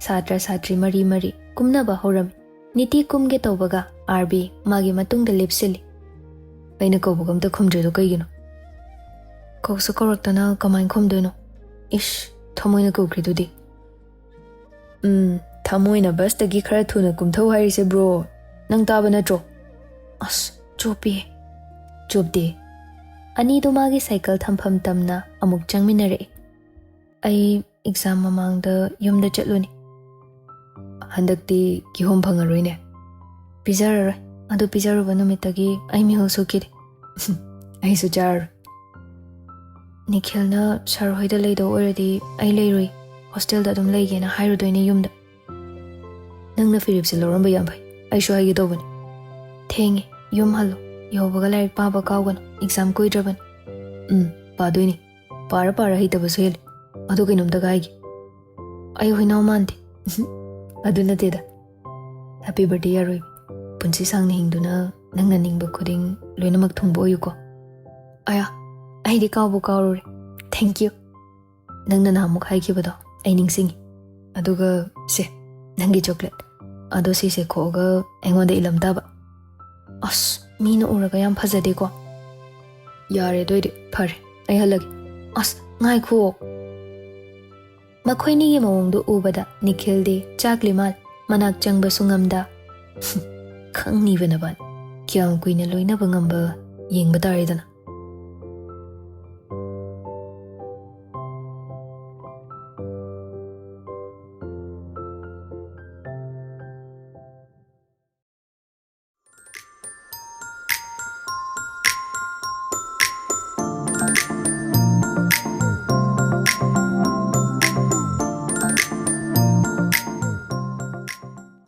ꯁꯥꯇ꯭ꯔ ꯁꯥꯇ꯭ꯔꯤ ꯃꯔꯤ ꯃꯔꯤ ꯀꯨꯝꯅꯕ ꯍꯧꯔꯝꯃꯤ꯫ ꯅꯤꯇꯤ ꯀꯨꯝꯒꯦ ꯇꯧꯕꯒ ꯑꯥꯔꯕꯤ ꯃꯥꯒꯤ ꯃꯇꯨꯡꯗ ꯂꯦꯞꯁꯤꯜꯂꯤ꯫ "ꯑꯩꯅ ꯀꯧꯕꯒ ꯑꯝꯇ ꯈꯨꯝꯗ꯭ꯔꯤꯗꯣ ꯀꯩꯒꯤꯅꯣ?" "ꯀꯧꯁꯨ ꯀꯧꯔꯛꯇꯅ ꯀꯃꯥꯏꯅ ꯈꯨꯝꯗꯣꯏꯅꯣ? ꯏꯁ, ꯊꯃꯣꯏꯅ ꯀꯧꯈ꯭ꯔꯤꯗꯨꯗꯤ꯫" "ꯎꯝ, ꯊꯃꯣꯏꯅ ꯕꯁꯇꯒꯤ ꯈꯔ ꯊꯨꯅ ꯀꯨꯝꯊꯧ ꯍꯥꯏꯔꯤꯁꯦ, ꯕ꯭ꯔꯣ? ꯅꯪ ꯇꯥꯕ ꯅꯠꯇ꯭ꯔꯣ? ꯑꯁ, ꯆꯣꯞꯄꯤ꯫ ꯆꯣꯞꯇꯦ꯫ ꯑꯅꯤꯗꯨ ꯃꯥꯒꯤ ꯁꯥꯏꯀꯜ ꯊꯝꯐꯝ ꯇꯝꯅ ꯑꯃꯨꯛ ꯆꯪꯃꯤꯟꯅꯔꯛꯏ꯫ ꯑꯩ ꯑꯦꯛꯖꯥꯝ ꯃꯃꯥꯡꯗ ꯌꯨꯝꯗ ꯆꯠꯂꯨꯅꯤ꯫ ꯍꯟꯗꯛꯇꯤ ꯀꯤꯍꯣꯝ ꯐꯪꯉꯔꯣꯏꯅꯦ꯫ ꯄꯤꯖꯔꯔꯣꯏ꯫ ꯑꯗꯨ ꯄꯤꯖꯔꯨꯕ ꯅꯨꯃꯤꯠꯇꯒꯤ ꯑꯩ ꯃꯤꯍꯨꯜ ꯁꯨꯈꯤꯗꯦ꯫ ꯑꯩꯁꯨ ꯆꯥꯔꯔꯣꯏ꯫ ꯅꯤꯈꯤꯜꯅ ꯁꯥꯔ ꯍꯣꯏꯗ ꯂꯩꯗꯧ ꯑꯣꯏꯔꯗꯤ ꯑꯩ ꯂꯩꯔꯨꯏ, ꯍꯣꯁꯇꯦꯜꯗ ꯑꯗꯨꯝ ꯂꯩꯒꯦꯅ ꯍꯥꯏꯔꯨꯗꯣꯏꯅꯦ ꯌꯨꯝꯗ꯫ ꯅꯪꯅ ꯐꯤꯔꯦꯞꯁꯦ ꯂꯧꯔꯝꯕ ꯌꯥꯝ ꯐꯩ꯫ ꯑꯩꯁꯨ ꯍꯥꯏꯒꯦ ꯇꯧꯕꯅꯤ꯫ ꯊꯦꯡꯉꯦ, ꯌꯨꯝ ꯍꯜꯂꯣ꯫ ꯌꯧꯕꯒ ꯂꯥꯏꯔꯤꯛ ꯄꯥꯕ ꯀꯥꯎꯒꯅꯨ, ꯑꯦꯛꯖꯥꯝ ꯀꯨꯏꯗ꯭ꯔꯕꯅꯤ꯫ ꯎꯝ, ꯄꯥꯗꯣꯏꯅꯤ꯫ ꯄꯥꯔ ꯄꯥꯔ ꯍꯩꯇꯕꯁꯨ ꯍꯦꯜꯂꯤ꯫ ꯑꯗꯣ ꯀꯩꯅꯣꯝꯇꯒ ꯍꯥꯏꯒꯦ꯫ ꯑꯩ ꯍꯨꯏꯅꯥꯎ ꯃꯥꯟꯗꯦ꯫ ꯑꯗꯨ ꯅꯠꯇꯦꯗ꯫ ꯍꯦꯄꯤ ꯕꯔꯊꯗꯦ, ꯑꯔꯣꯏꯕꯤ꯫ ꯄꯨꯟꯁꯤ ꯁꯥꯡꯅ ꯍꯤꯡꯗꯨꯅ ꯅꯪꯅ ꯅꯤꯡꯕ ꯈꯨꯗꯤꯡ ꯂꯣꯏꯅꯃꯛ ꯊꯨꯡꯕ ꯑꯣꯏꯌꯨꯀꯣ꯫ ꯑꯌꯥ, ꯑꯩꯗꯤ ꯀꯥꯎꯕꯨ ꯀꯥꯎꯔꯨꯔꯦ꯫ Thank you꯫ ꯅꯪꯅ ꯅꯍꯥꯟꯃꯨꯛ ꯍꯥꯏꯈꯤꯕꯗꯣ ꯑꯩ ꯅꯤꯡꯁꯤꯡꯉꯤ꯫ ꯑꯗꯨꯒ ꯁꯦ, ꯅꯪꯒꯤ ꯆꯣꯀ꯭ꯂꯦꯠ꯫ ꯑꯗꯣ ꯁꯤꯁꯦ ꯈꯣꯛꯑꯒ ꯑꯩꯉꯣꯟꯗ ꯏꯜꯂꯝ ꯇꯥꯕ꯫ ꯑꯁ, ꯃꯤꯅ ꯎꯔꯒ ꯌꯥꯝ ꯐꯖꯗꯦꯀꯣ꯫ ꯌꯥꯔꯦ, ꯑꯗꯨ ꯑꯣꯏꯗꯤ ꯐꯔꯦ, ꯑꯩ ꯍꯜꯂꯒꯦ꯫ ꯑꯁ, ꯉꯥꯏꯈꯨꯑꯣ꯫ ꯃꯈꯣꯏꯅꯤꯒꯤ ꯃꯑꯣꯡꯗꯨ ꯎꯕꯗ ꯅꯤꯈꯤꯜꯗꯤ ꯆꯥꯛꯂꯤ ꯃꯥꯜ, ꯃꯅꯥꯛ ꯆꯪꯕꯁꯨ ꯉꯝꯗ꯫ ꯈꯪꯅꯤꯕ ꯅꯕꯥꯅꯤ꯫ ꯀꯌꯥꯝ ꯀꯨꯏꯅ ꯂꯣꯏꯅꯕ ꯉꯝꯕ ꯌꯦꯡꯕ ꯇꯥꯔꯦꯗꯅ꯫